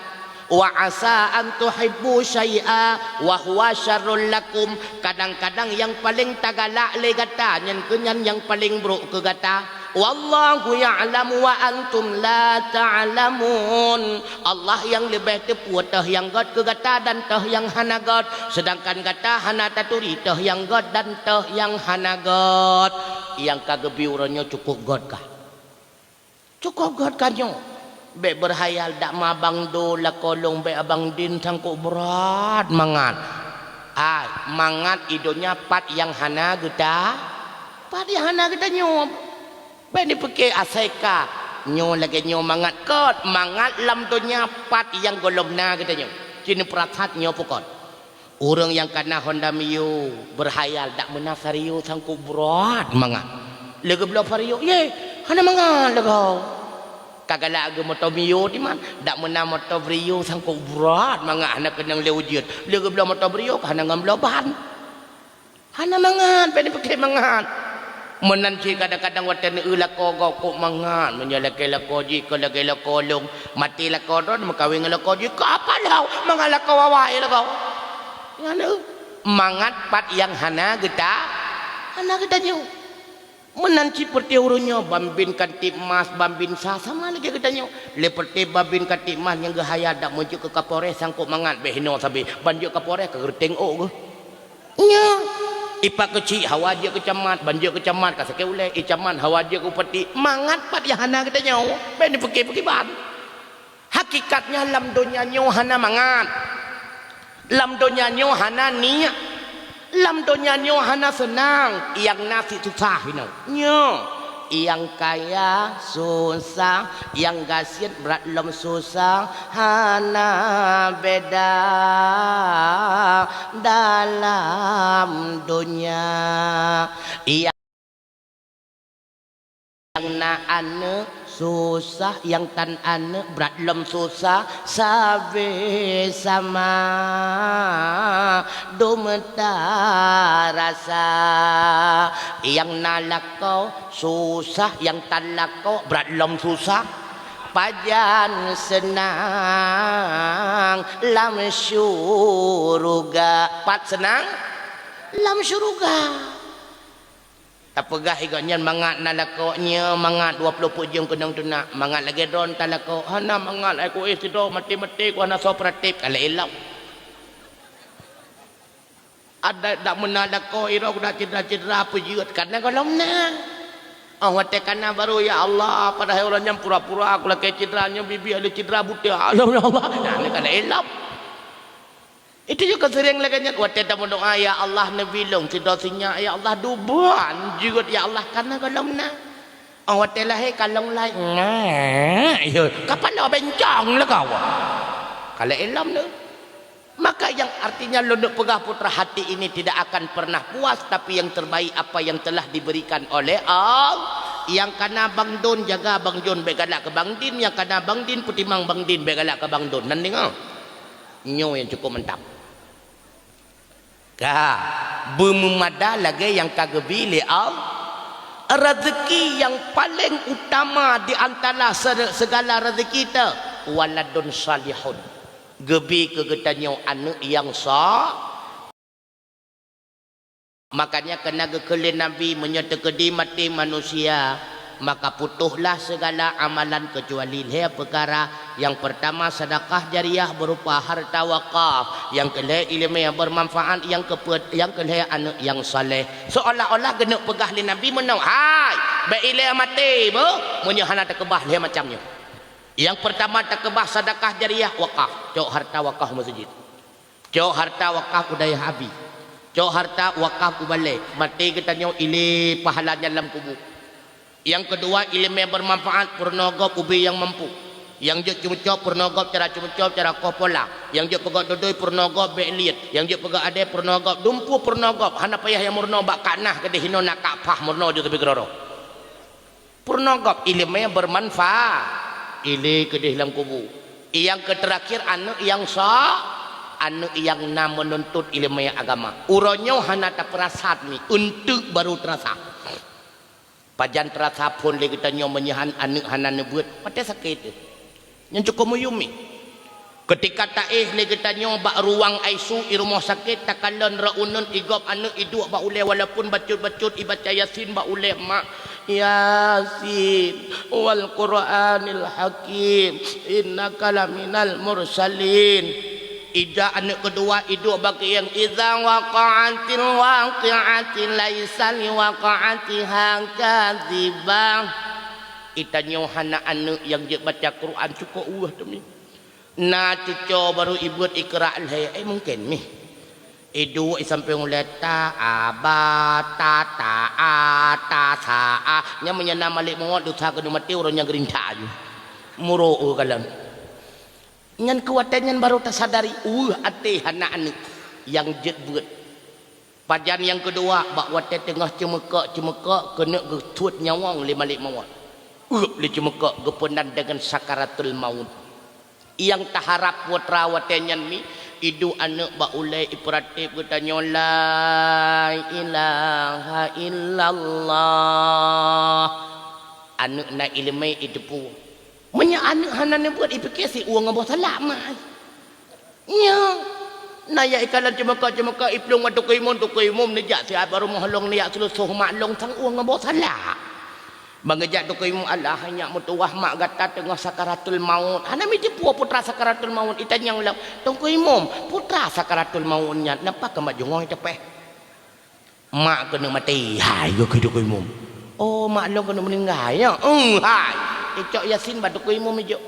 Wa asa an tuhibbu syai'a wa huwa syarrul lakum. Kadang-kadang nyang paleng tagalak lé gata, nyan kheueh nyan nyang paleng brôk keu gata. Wallahu ya'lamu wa antum la ta'lamun. Allah nyang leubeh teupeue teuh nyang gèt keu gata dan teuh nyang hana gèt, seudangkan gata hana taturi teuh nyang gèt dan teuh nyang hana gèt. Nyang ka geubi uroe nyoe cukôp gèt kah? Cukôp gèt ka nyoe. Bèk beuhayal dak ma abang dô lakoe lôn, bèk abang din sangkôk brat mangat. Ai, mangat i donya pat nyang hana geuta, pat nyang hana geutanyoe. Bèk neupeuké asai ka nyoe lagèe nyoe mangat, kon mangat lam donya pat nyang gohlom na geutanyoe. Ci neupeurasat nyoe peue kon. Ureueng nyang ka na Honda Mio, beuhayal dak meunan Vario sangkôk brat mangat. Lé geubloe Vario, yeh, hana mangat lagoe. Ka galak geu moto Mio diman, dak meunan moto Vario sangkôk brat mangat hana keunong lé ujeuen. Lé geubloe moto Vario ka hana ngon bloe ban. Hana mangat, bèk neupeuké mangat. Meunan cit kadang-kadang watèe neu-eu lakoe gob kôk mangat, meunyoe lakèe lakoe jih kon lagèe lakoe lôn, maté lakoe droe meukawen ngon lakoe jih, ka apa lom mangat lakoe awai lagoe. Nyan eu, mangat pat nyang hana geuta, hana geutanyoe. Meunan cit peureuté ureueng nyoe, ban bin ka tiep mas, ban bin sa, sama lagèe geutanyoe. Lé peureuté ban bin ka tiep mas nyang geuhayal dak meujeuet keu Kapolres sangkôk mangat bèk hinoe sabé, ban jeuet Kapolres ka geureuteng ôk geuh. Nyoe, ipat keuchik hawa jeuet keu camat, ban jeuet keu camat ka sakét ulèe, i camat hawa jeuet keu bupati, mangat pat nyang hana geutanyoe, bèk neupeuké-peuké ban. Hakikatnya lam donya nyoe hana mangat. Lam donya nyoe hana niet. Lam donya nyoe hana seunang, nyang na cit susah inoe. Nyoe, nyang kaya susah, nyang gasien brat lom susah, hana beda dalam donya. Nyang na aneuk susah, nyang tan aneuk brat lom susah, sabé sama dum tarasa. Nyang na lakoe susah, nyang tan lakoe brat lom susah, pajan seunang lam syeuruga. Pat seunang? Lam syeuruga. Tapeugah i gobnyan mangat na lakoe, nyoe mangat dua ploh peuet jeuem keunong teunak, mangat lagèe droen tan lakoe, hana mangat, ai ku éh sidroe maté-maté ku hana soe peuratéb, ka lheueh lom. Adak dak meunan lakoe, i droe ku dak cedera-cedera peujeuet, ka na gohlom na. Óh watèe ka na baru, ya Allah, padahai uroe nyan pura-pura ku lakèe cedera, nyoe bibi lé cedera buta. Ya Allah, nyan ka lheueh lom. Itu juga sering lagèe nyan, watèe tameudoa, "Ya Allah, neubi lôn sidroe sinyak, ya Allah, duban jeuet, ya Allah," ka na gohlom na. Óh watèe lahé ka lôn lahé, ngek, ya, ka paloe bencong lagoe. Ka lheueh lom na. Maka yang artinya lôn neuk peugah putra, hati ini tidak akan pernah puas, tapi yang terbaik apa yang telah diberikan oleh Allah. Nyang ka na Bang Don, jaga Bang Don, bèk galak keu Bang Din, nyang ka na Bang Din, peutimang Bang Din, bèk galak keu Bang Don. Nan deungö. Nyoe nyang cukup mantap. Ka, beumeumada lagée nyang ka geubi lé Allah. Rezeki nyang paleng utama di antara se-, segala rezeki teuh, waladun salihun. Geubi keu geutanyoe aneuëk nyang sa-, Makanya keunan geukheun lé Nabi, meunyoe teukeudi maté manusia, maka putohlah segala amalan keucuali lhée peukara. Nyang peurtama, sedekah jariah berupa harta wakaf, nyang keulhée iéleumé nyang bermanfaat, nyang keupeuet, nyang keulhée aneuëk nyang saleh. Seolah-olah geuneuk peugah lé Nabi meunoe, "Hai, bék ilée maté beuh meunyoe hana takeubah lhée macam nyoe. Nyang peurtama takeubah sedekah jariah, wakaf, cok harta wakaf meuseujid." Cok harta wakaf u dayah Abi. Cok harta wakaf u balée. Maté geutanyoe ilée pahala nyan lam kubu. Nyang keudua, iéleumé bermanfaat, peurunoe gob ubé nyang mampu. Nyang jeuet ceumeucok, peurunoe gob cara ceumeucok, cara koh pola. Nyang jeuet peugöt dodoi, peurunoe gob bék liet. Nyang jeuet peugöt adée, peurunoe gob dumpeue, peurunoe gob. Hana payah nyang meurunoe bak kak nah keudeh hinoe na kak pah meurunoe jeuet teubiet keudroe. Peurunoe gob iéleumé bermanfaat, ilée keudeh lam kubu. Nyang keuteurakhier aneuëk nyang sa-, aneuëk nyang na meununtut iéleumé agama. Uroe nyoe hana tapeurasa mi, eunteuk barô teurasa. Pajan teurasa phon lé geutanyoe meunyoe han-, aneuëk hana neubeuet, watée sakét teuh. Nyan cukup meuyum mi. Keutika taéh lé geutanyoe bak ruang I C U i rumoh sakét, takalon droe uneuen i gob aneuëk iduek bak ulée, walaupun bacut-bacut ibaca Yasin bak ulée, "Mak, Yasin, wal Qur'anil Hakim, innaka laminal mursalin." Ija aneuëk keudua iduek bak keuieng, "Idza waqa'atil waqi'ati laisa liwaqa'atiha kadzibah." Itanyoe hana aneuëk nyang jeuet baca Quran cukôp ueh teumi. Na cucoe barô ibeuet ikra lhée, eh, mungken mih. Iduek isampéng ulée ta, a, ba, ta, ta, a, ta, sa, a. Nyan meunyoe na malék mawöt desya keuneuk maté uroe nyan geurinta aju. Muro, oh, kalon. Nyan keu watée nyan barô tasadari, ueh, até hana aneuëk nyang jeuet beuet. Pajan nyang keudua, bak watée teungoh ceumeukok-ceumeukok keuneuk geusuet nyawöng lé malék mawöt. Uep lé ceumeukok geupeunan deungon sakaratul maut. Nyang taharab putra watée nyan mi, iduek aneuëk bak ulée ipeuratéb geutanyoe, "La ilaha illallah." Aneuëk na iéleumé iteupeue. Meunyoe aneuëk hana neubeuet, ipike si ueng boh salak mai. Nyoe, na nyang ikalon ceumeukok-ceumeukok iplueng bak Teungku Imum, Teungku Imum neujak siat bak rumoh lôn, neujak seuleusoh mak lôn sang ueng boh salak. Ban geujak Teungku Imum, "Alah, nyak meutuwah mak gata teungoh sakaratul maut." Hana meuteupeu putra sakaratul maut, itanyong lom, "Teungku Imum, putra sakaratul maut nyan, napa keumat jungôi teupeh?" "Mak keuneuk maté." "Hai," geukheun Teungku Imum. "Oh, mak lôn keuneuk meuninggai, ya?" "Eng, hai." Icok Yasin bak Teungku Imum ijok.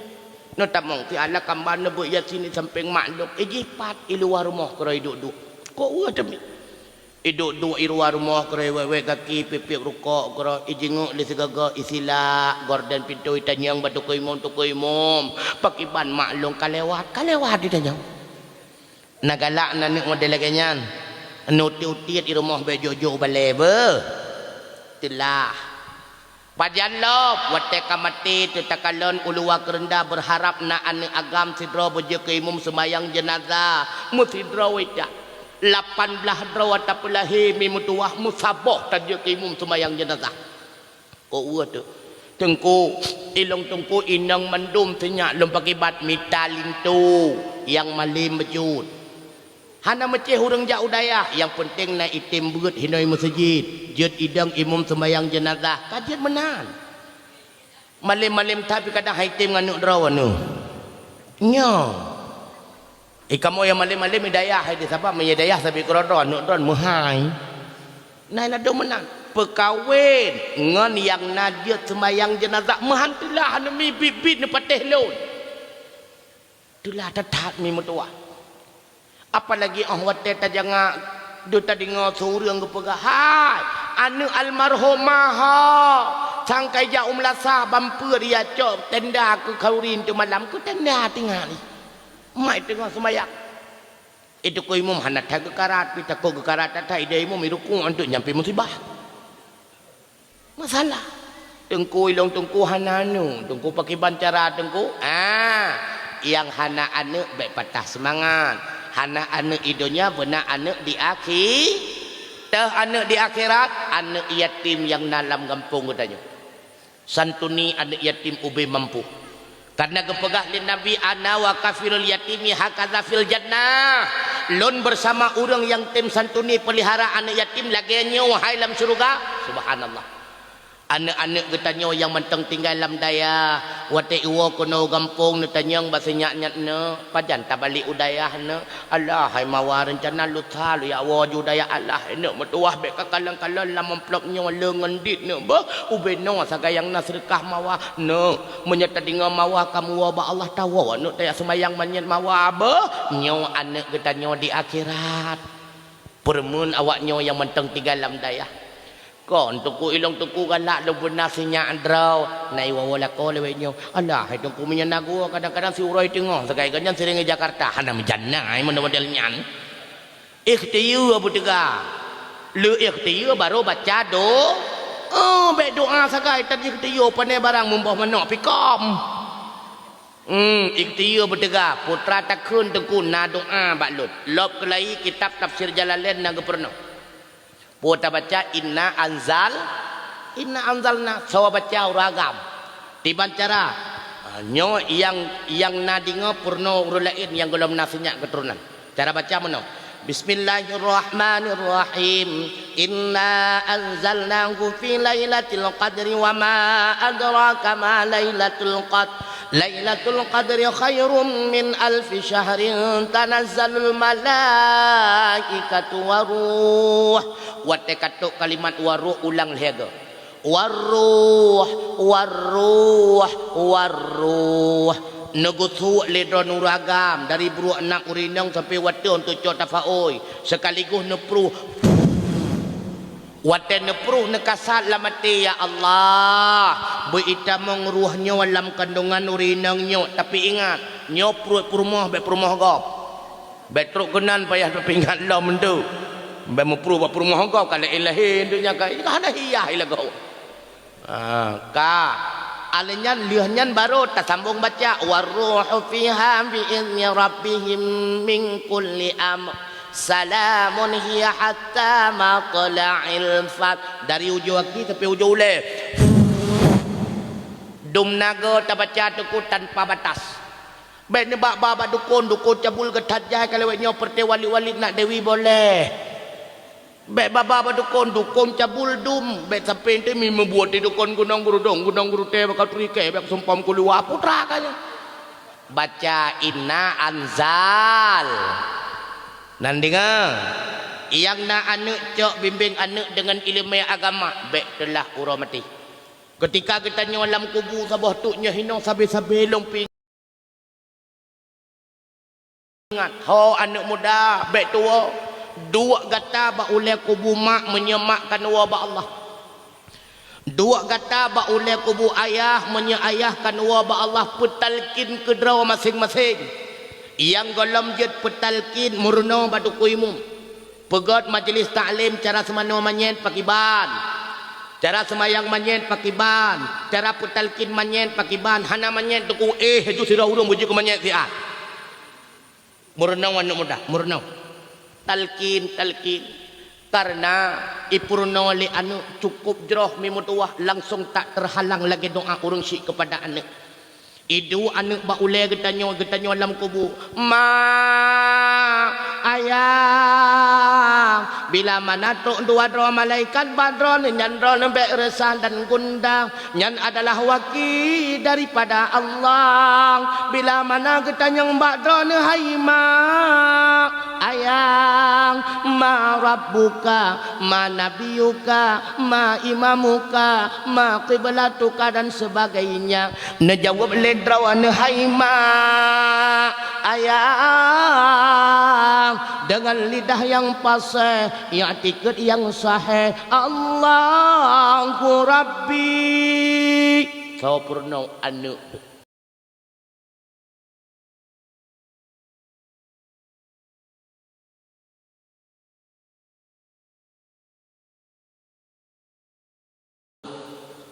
Neutamong si Allah kamba neubeuet Yasin di sampéng mak lôn. Ijih pat i luwa rumoh keudroe iduek-duek. Kok ueh teumi. Iduek-duek i luwa rumoh keudroe wék-wék gaki, piep-piep rukok keudroe. Ijingeuk lé sigoe-goe isilak, gorden pintoe itanyong bak Teungku Imum, "Teungku Imum, pakiban mak lôn ka lewat?" "Ka lewat," itanyong. Na galak na aneuëk model lagée nyan. Neutiet-utiet i rumoh bék jok-jok balée beuh. Teulah. Pajan lom, watée ka maté teuh takalon u luwa keureunda beurharab na aneuëk agam sidroe beujeuet keu imum seumayang jeunazah. Meusidroe wéh that. Lapan blaih droe tapeulahé mi meutuwah meusaboh tajeuet keu imum seumayang jeunazah. Kok ueh teuh, "Teungku, ilong Teungku inong mandum sinyak lôn pakibat mita linto nyang malem bacut. Hana meucéh ureuëng jak u dayah, nyang peunteng na item beuet hinoe meuseujid, jeuet idong imum seumayang jeunazah, ka jeuet meunan." Malem-malem that pih kadang hai tem ngon aneuëk droe nyoe. Nyoe. Eh, kamoe nyang malem-malem i dayah hai di, sabab meunyoe dayah sabe keudroe-droe aneuëk droe meuhai. Nah, ladôm meunan. Peukawen ngon nyang na jeuet seumayang jeunazah meuhan teulah, aneuk mi biet-biet neupatéh lôn. Teulah that-that mi meutuwah. Apalagi óh watée tajangak, deuh tadeungoe su ureuëng geupeugah, "Hai, aneuëk almarhumah ho, sangkai jak u meulasah ban peue ria cok tenda keu khauri teuk malam, keu tenda tinggai." Mak teungoh seumayang. Itu keu imum hana that geukarat, pih takot geukarat that-that ideh imum i rukuk antuk nyan pih musibah. Masalah. Teungku ilong teungku hana anu, teungku pakiban cara teungku? Ah, Nyang hana aneuk bék patah seumangat. Hana aneuk i donya, beuna aneuk di akhi-, teuh aneuk di akhirat, aneuk yatim nyang na lam gampông geutanyoe. Santuni aneuk yatim ubé mampu. Karena geupeugah lé Nabi, "Ana wa kafilul yatimi hakadza fil jannah." Lôn bersama ureuëng nyang tem santuni, peulihara aneuk yatim lagée nyoe hai lam syeuruga. Subhanallah. Aneuk-aneuk geutanyoe nyang mantong tinggai lam dayah, watée iwoe keunoe gampông neutanyong bak si nyak, "Nyak, neuk, pajan tabalek u dayah, neuk?" "Alah hai Mawa, reuncana lusa lôn jak woe ju dayah." "Alah hai neuk, meutuwah bék kakalon-kalon lam amplop nyoe le ngon dit neuk beuh, ubé noe sagai nyang na seudeukah Mawa." "Neuk, meunyoe tadeungoe Mawa ka meuwoe bak Allah, tawoe neuk tajak seumayang manyét Mawa beuh." Nyoe aneuk geutanyoe di akhirat. Peureumeun awaknyoe nyang mantong tinggai lam dayah. Kon teungku ilong teungku galak lôn beuna si nyak droe, na iwoe-woe lakoe lewat nyoe. "Alah hai teungku, meunyoe na geuwoe, kadang-kadang si uroe teungoh sagai geuh nyan seuring i Jakarta." Hana meujan na hai model-model nyan. Ikhtiyeu beuteuga. Le ikhtiyeu barô baca do-, oh, bék doa sagai tan ikhtiyeu, pané barang meuboh manok pikom. Hmm, ikhtiyeu beuteuga, putra takheun teungku na doa bak lôn. Lôb keulayi kitab Tafsir Jalalain na geupeurunoe. Peue tabaca, "Inna anzal-, inna anzalna", soe baca ureuëng agam. Tiban cara, ah, nyoe nyang, nyang na deungoe peurunoe ureuëng laén nyang gohlom na si nyak keuturonan. Cara baca meunoe, "Bismillahirrahmanirrahim. Inna anzalnahu fi lailatil qadri wa ma adraka ma lailatul qadr. Lailatul qadri khairum min alfi syahrin, tanazzalul malaikatu waruh." Watée ka trok kalimat waruh ulang lhée goe. Waruh, waruh, waruh. Neugeusuek lé droe nuragam dari bruek na ureuëng inong sampai watée untuk cok tafaôi, sekaligus neupruh. Watée neupruh neukasat lam até, "Ya Allah, beu itamong ruh nyoe lam kandongan ureuëng inong nyoe, tapi ingat, nyoe pruet peurumoh bék peurumoh gob." Bék trok keunan payah tapeuingat lom untuk bék meuprue bak peurumoh gob ka lé ilahé untuk nyan ka hana hiah ilagau. Ah, ka. Alèh nyan lheueh nyan barô tasambong baca, "Warruhu fiha bi izni rabbihim min kulli amr. Salamun hiya hatta matla'il fajr." Dari ujoe aki sampai ujoe ulèe. Dum naga tabaca teungku tanpa batas. Bék neubak ba bak dukon, dukon cabul geuthat jai ka lewat nyoe peureté wali-wali nak dewi boleh. Bék ba ba bak dukon, dukon cabul dum. Bék sampai ente mi meubuet di dukon gunong gurudong, gunong gurutée bakau turike bék sumpom keuluwa putra ka nyoe. Baca inna anzal. Nan deungoe, nyang na aneuk cok bimbeng aneuk deungon ileumèe agama, bék teulah uroe maté. Keutika geutanyoe lam kubu saboh teuk nyoe hinoe sabe-sabe lôn pi- Ingat, ho aneuk muda, bék tuwoe, duek gata bak ulèe kubu mak meunyoe mak ka neuwoe bak Allah. Duek gata bak ulèe kubu ayah meunyoe ayah ka neuwoe bak Allah, peutalkin keudroe maséng-maséng. Nyang gohlom jeuet peutalkin meurunoe bak teungku imum. Peugét majelis taklim cara seumanoe manyét pakiban. Cara seumayang manyét pakiban. Cara peutalkin manyét pakiban. Hana manyét teungku éh laju sidroe ureueng beujeuet keu manyét siat. Meurunoe aneuk muda, meurunoe. Talkin, talkin. Karena ipeurunoe lé aneuk cukup jroh mi meutuwah langsong tak terhalang lagèe doa ureueng syik keupada aneuk. Iduek aneuk bak ulèe geutanyoe, geutanyoe lam kubu. Ma, ayah, bila mana trok dua droe malaikat bak droeneuh nyan droeneuh bék resah dan gundah. Nyan adalah waki daripada Allah. Bila mana geutanyong bak droeneuh, hai ma, ayah, ma rabbuka, ma nabiyuka, ma imamuka, ma qiblatuka dan sebagainya. Neujaweueb lé droeneuh, hai ma, ayah, deungon lidah nyang paséh, i'tikad nyang sahéh, Allahu Rabbi. Soe peurunoe aneuk.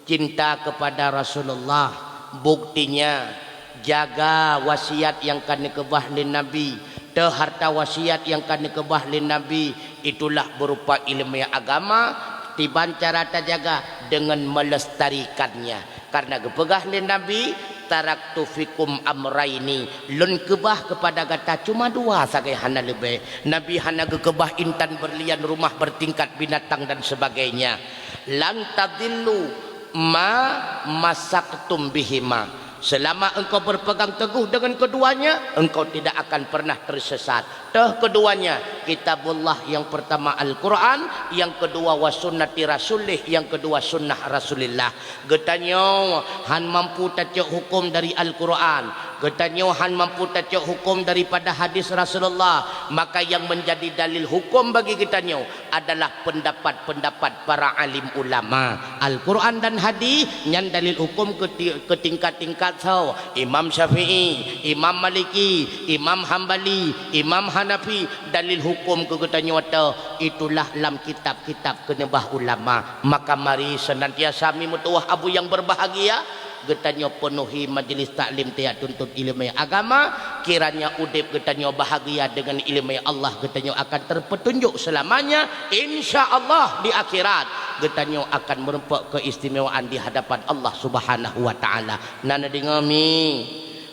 Cinta kepada Rasulullah, buktinya Jaga wasiat nyang ka neukeubah lé Nabi. Teuh harta wasiat nyang ka neukeubah lé Nabi, itulah berupa ileumèe agama. Kiban cara tajaga? Dengan melestarikannya. Karena geupeugah lé Nabi, "Taraktu fikum amraini," lôn keubah keupada gata cuma dua sagai, hana leubeh. Nabi hana geukeubah intan berlian, rumah bertingkat, binatang dan sebagainya. "Lan tadillu ma masaktum bihima." Selama engkau berpegang teguh dengan keduanya, engkau tidak akan pernah tersesat. Teuh keduanya, Kitabullah, yang pertama Al-Quran, yang kedua wa sunnati Rasulih, yang kedua sunnah Rasulillah. Geutanyoe han mampu tacok hukum dari Al-Quran, geutanyoe han mampu tacok hukum daripada hadis Rasulullah, maka yang menjadi dalil hukum bagi geutanyoe adalah pendapat-pendapat para alim ulama. Al-Quran dan hadis nyan dalil hukum keu ti-, keu tingkat-tingkat soe? Imam Syafi'i, Imam Maliki, Imam Hambali, Imam Hanafi, dalil hukum keu geutanyoe teuh, itulah lam kitab-kitab keuneubah ulama. Maka mari senantiasa mi meutuwah abu nyang berbahagia, geutanyoe peunuhi majlis taklim tajak tuntut ileumèe agama, kiranya udép geutanyoe bahagia deungon ileumèe Allah, geutanyoe akan terpetunjuk selamanya, insya Allah di akhirat geutanyoe akan meureumpok keistimewaan di hadapan Allah Subhanahu wa Ta'ala. Na neudeungoe mi?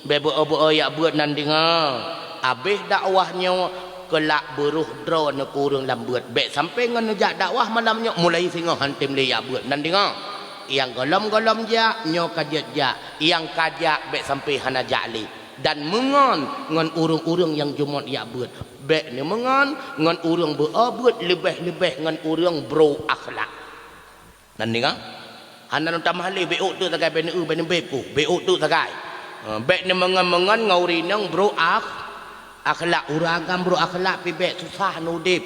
Bèk beu-o-beu-o jak beuet, na neudeungoe. Abéh dakwah nyoe, keulak beurôh droeneuh keu ureueng lam beuet. Bèk sampoe ngon neujak dakwah malam nyoe, mulai singoh han tem lé jak beuet, na neudeungoe. Nyang gohlom-gohlom jak, nyoe ka jeuet jak. Nyang ka jak, bèk sampoe hana jak lé. Dan meungon ngon ureueng-ureueng nyang jeumöt jak beuet. Bèk neumeungon ngon ureueng beu-o beuet, leubeh-leubeh ngon ureueng brôk akhlak. Na neudeungoe? Hana lôn tamah lé, bèk ôk teuk sagai, bèk neu-eu, bèk neubeb kuh, bèk ôk teuk sagai. Ha, bèk neumeungon-meungon ngon ureueng inong brôk akh-, akhlak. Ureueng agam brôk akhlak pih bèk, susah neuudép.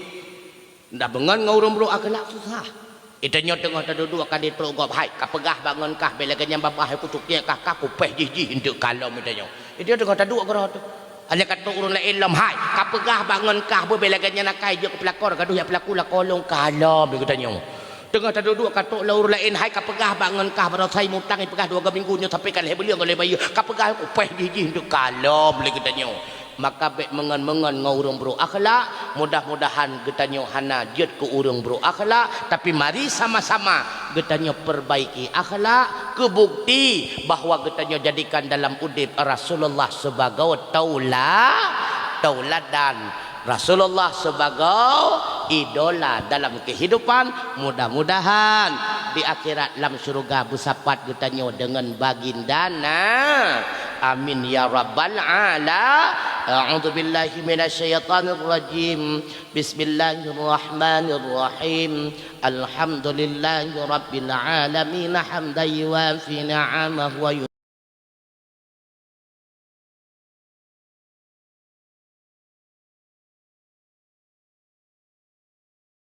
Dak beungon ngon ureueng brôk akhlak susah. Geutanyoe teungoh taduek-duek ka jitrok gob, "Hai, kapeugah bak ngon kah, bèk lagèe nyan babah, kutupiek kah, ka kupéh jih-jih eunteuk kalom," geutanyoe. Geutanyoe teungoh taduek keudroe teuh. Hana ka trok ureueng laén lom, "Hai, kapeugah bak ngon kah, beu bèk lagèe nyan akai, jeuet keu peulakor, gadoh jak peulaku lakoe lôn," kalom geutanyoe. Teungoh taduek-duek ka trok lom ureueng laén, "Hai, kapeugah bak ngon kah, baroesa mutang ipeugah dua go minggu nyoe sampoe ka lhèe buleuen goh lé bayeue, kapeugah kupéh jih-jih eunteuk," kalom lé geutanyoe. Maka bèk meungon-meungon ngon ureueng brôk akhlak. Mudah-mudahan geutanyoe hana jeuet keu ureueng brôk akhlak, tapi mari sama-sama geutanyoe perbaiki akhlak, keu bukti bahwa geutanyoe jadikan dalam udép Rasulullah sibagoe taula-, tauladan, Rasulullah sibagoe idola dalam kehidupan. Mudah-mudahan di akhirat lam syeuruga beusapat geutanyoe deungon baginda Na-, Amin ya rabbal ala-, a'udzubillahi minasyaitonirrajim. Bismillahirrahmanirrahim. Alhamdulillahirabbil alamin, hamdan yuwafi ni'amahu wa yu-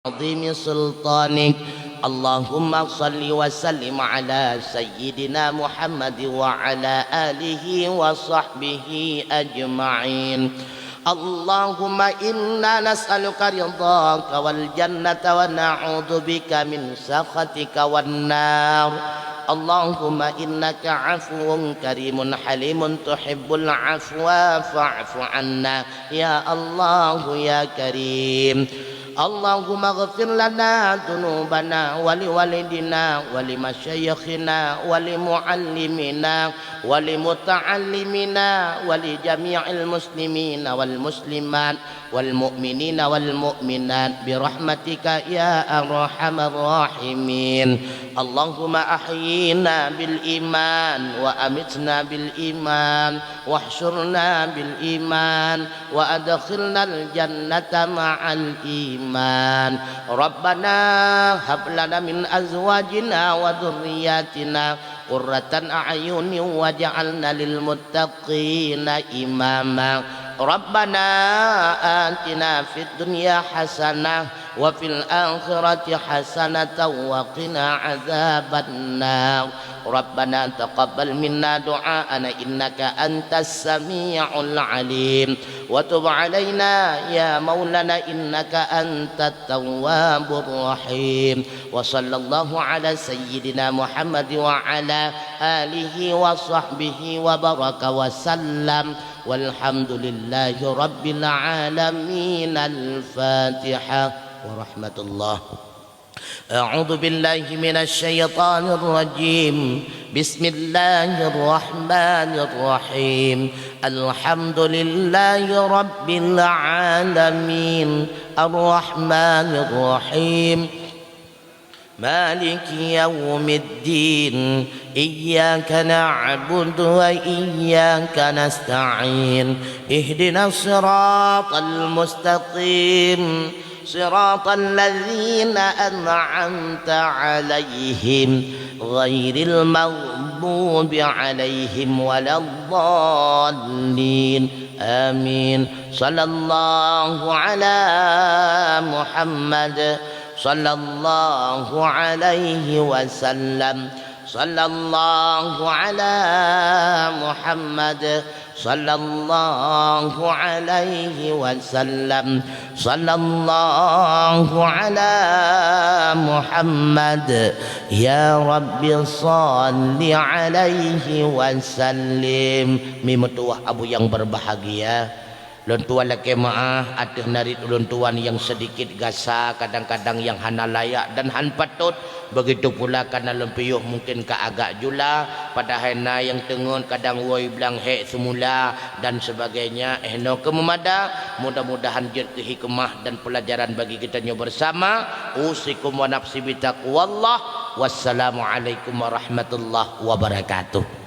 عظيم سلطانك. اللهم صل وسلم على سيدنا محمد وعلى آله وصحبه أجمعين. اللهم إنا نسألك رضاك والجنة ونعوذ بك من سخطك والنار. اللهم إنك عفو كريم حليم تحب العفو فاعف عنا. يا الله يا كريم. اللهم اغفر لنا ذنوبنا ولوالدينا ولمشايخنا ولمعلمينا ولمتعلمينا ولجميع المسلمين والمسلمات والمؤمنين والمؤمنات برحمتك يا أرحم الراحمين. اللهم أحينا بالإيمان وأمتنا بالإيمان واحشرنا بالإيمان وأدخلنا الجنة مع الإيمان. ربنا هب لنا من أزواجنا وذرياتنا قرة أعين واجعلنا للمتقين إماما. ربنا آتنا في الدنيا حسنة وفي الآخرة حسنة وقنا عذاب النار. ربنا تقبل منا دعاءنا إنك أنت السميع العليم، وتب علينا يا مولانا إنك أنت التواب الرحيم. وصلى الله على سيدنا محمد وعلى آله وصحبه وبارك وسلم. والحمد لله رب العالمين. الفاتحة ورحمة الله. أعوذ بالله من الشيطان الرجيم. بسم الله الرحمن الرحيم. الحمد لله رب العالمين. الرحمن الرحيم. مالك يوم الدين. إياك نعبد وإياك نستعين. اهدنا الصراط المستقيم. صراط الذين أنعمت عليهم غير المغضوب عليهم ولا الضالين. آمين. صلى الله على محمد. صلى الله عليه وسلم. صلى الله على محمد. صلى الله عليه وسلم. صلى الله على محمد. يا رب صل عليه وسلم. Mi meutuwah abu nyang berbahagia. Lôn tuan lakée meuáh ateueh narit ulôn tuan nyang seudikit gasa, kadang-kadang nyang hana layak dan han patot. Begitu pula kana lôn piôh mungken ka agak jula, padahai na nyang teungeut kadang woe blang hék seumula dan sebagainya. Eh, nyoe keuh meumada, mudah-mudahan jeuet keu hikmah dan peulajaran bagi geutanyoe bersama. Usikum wa nafsi bitaqwallah. Wassalamualaikum warahmatullahi wabarakatuh.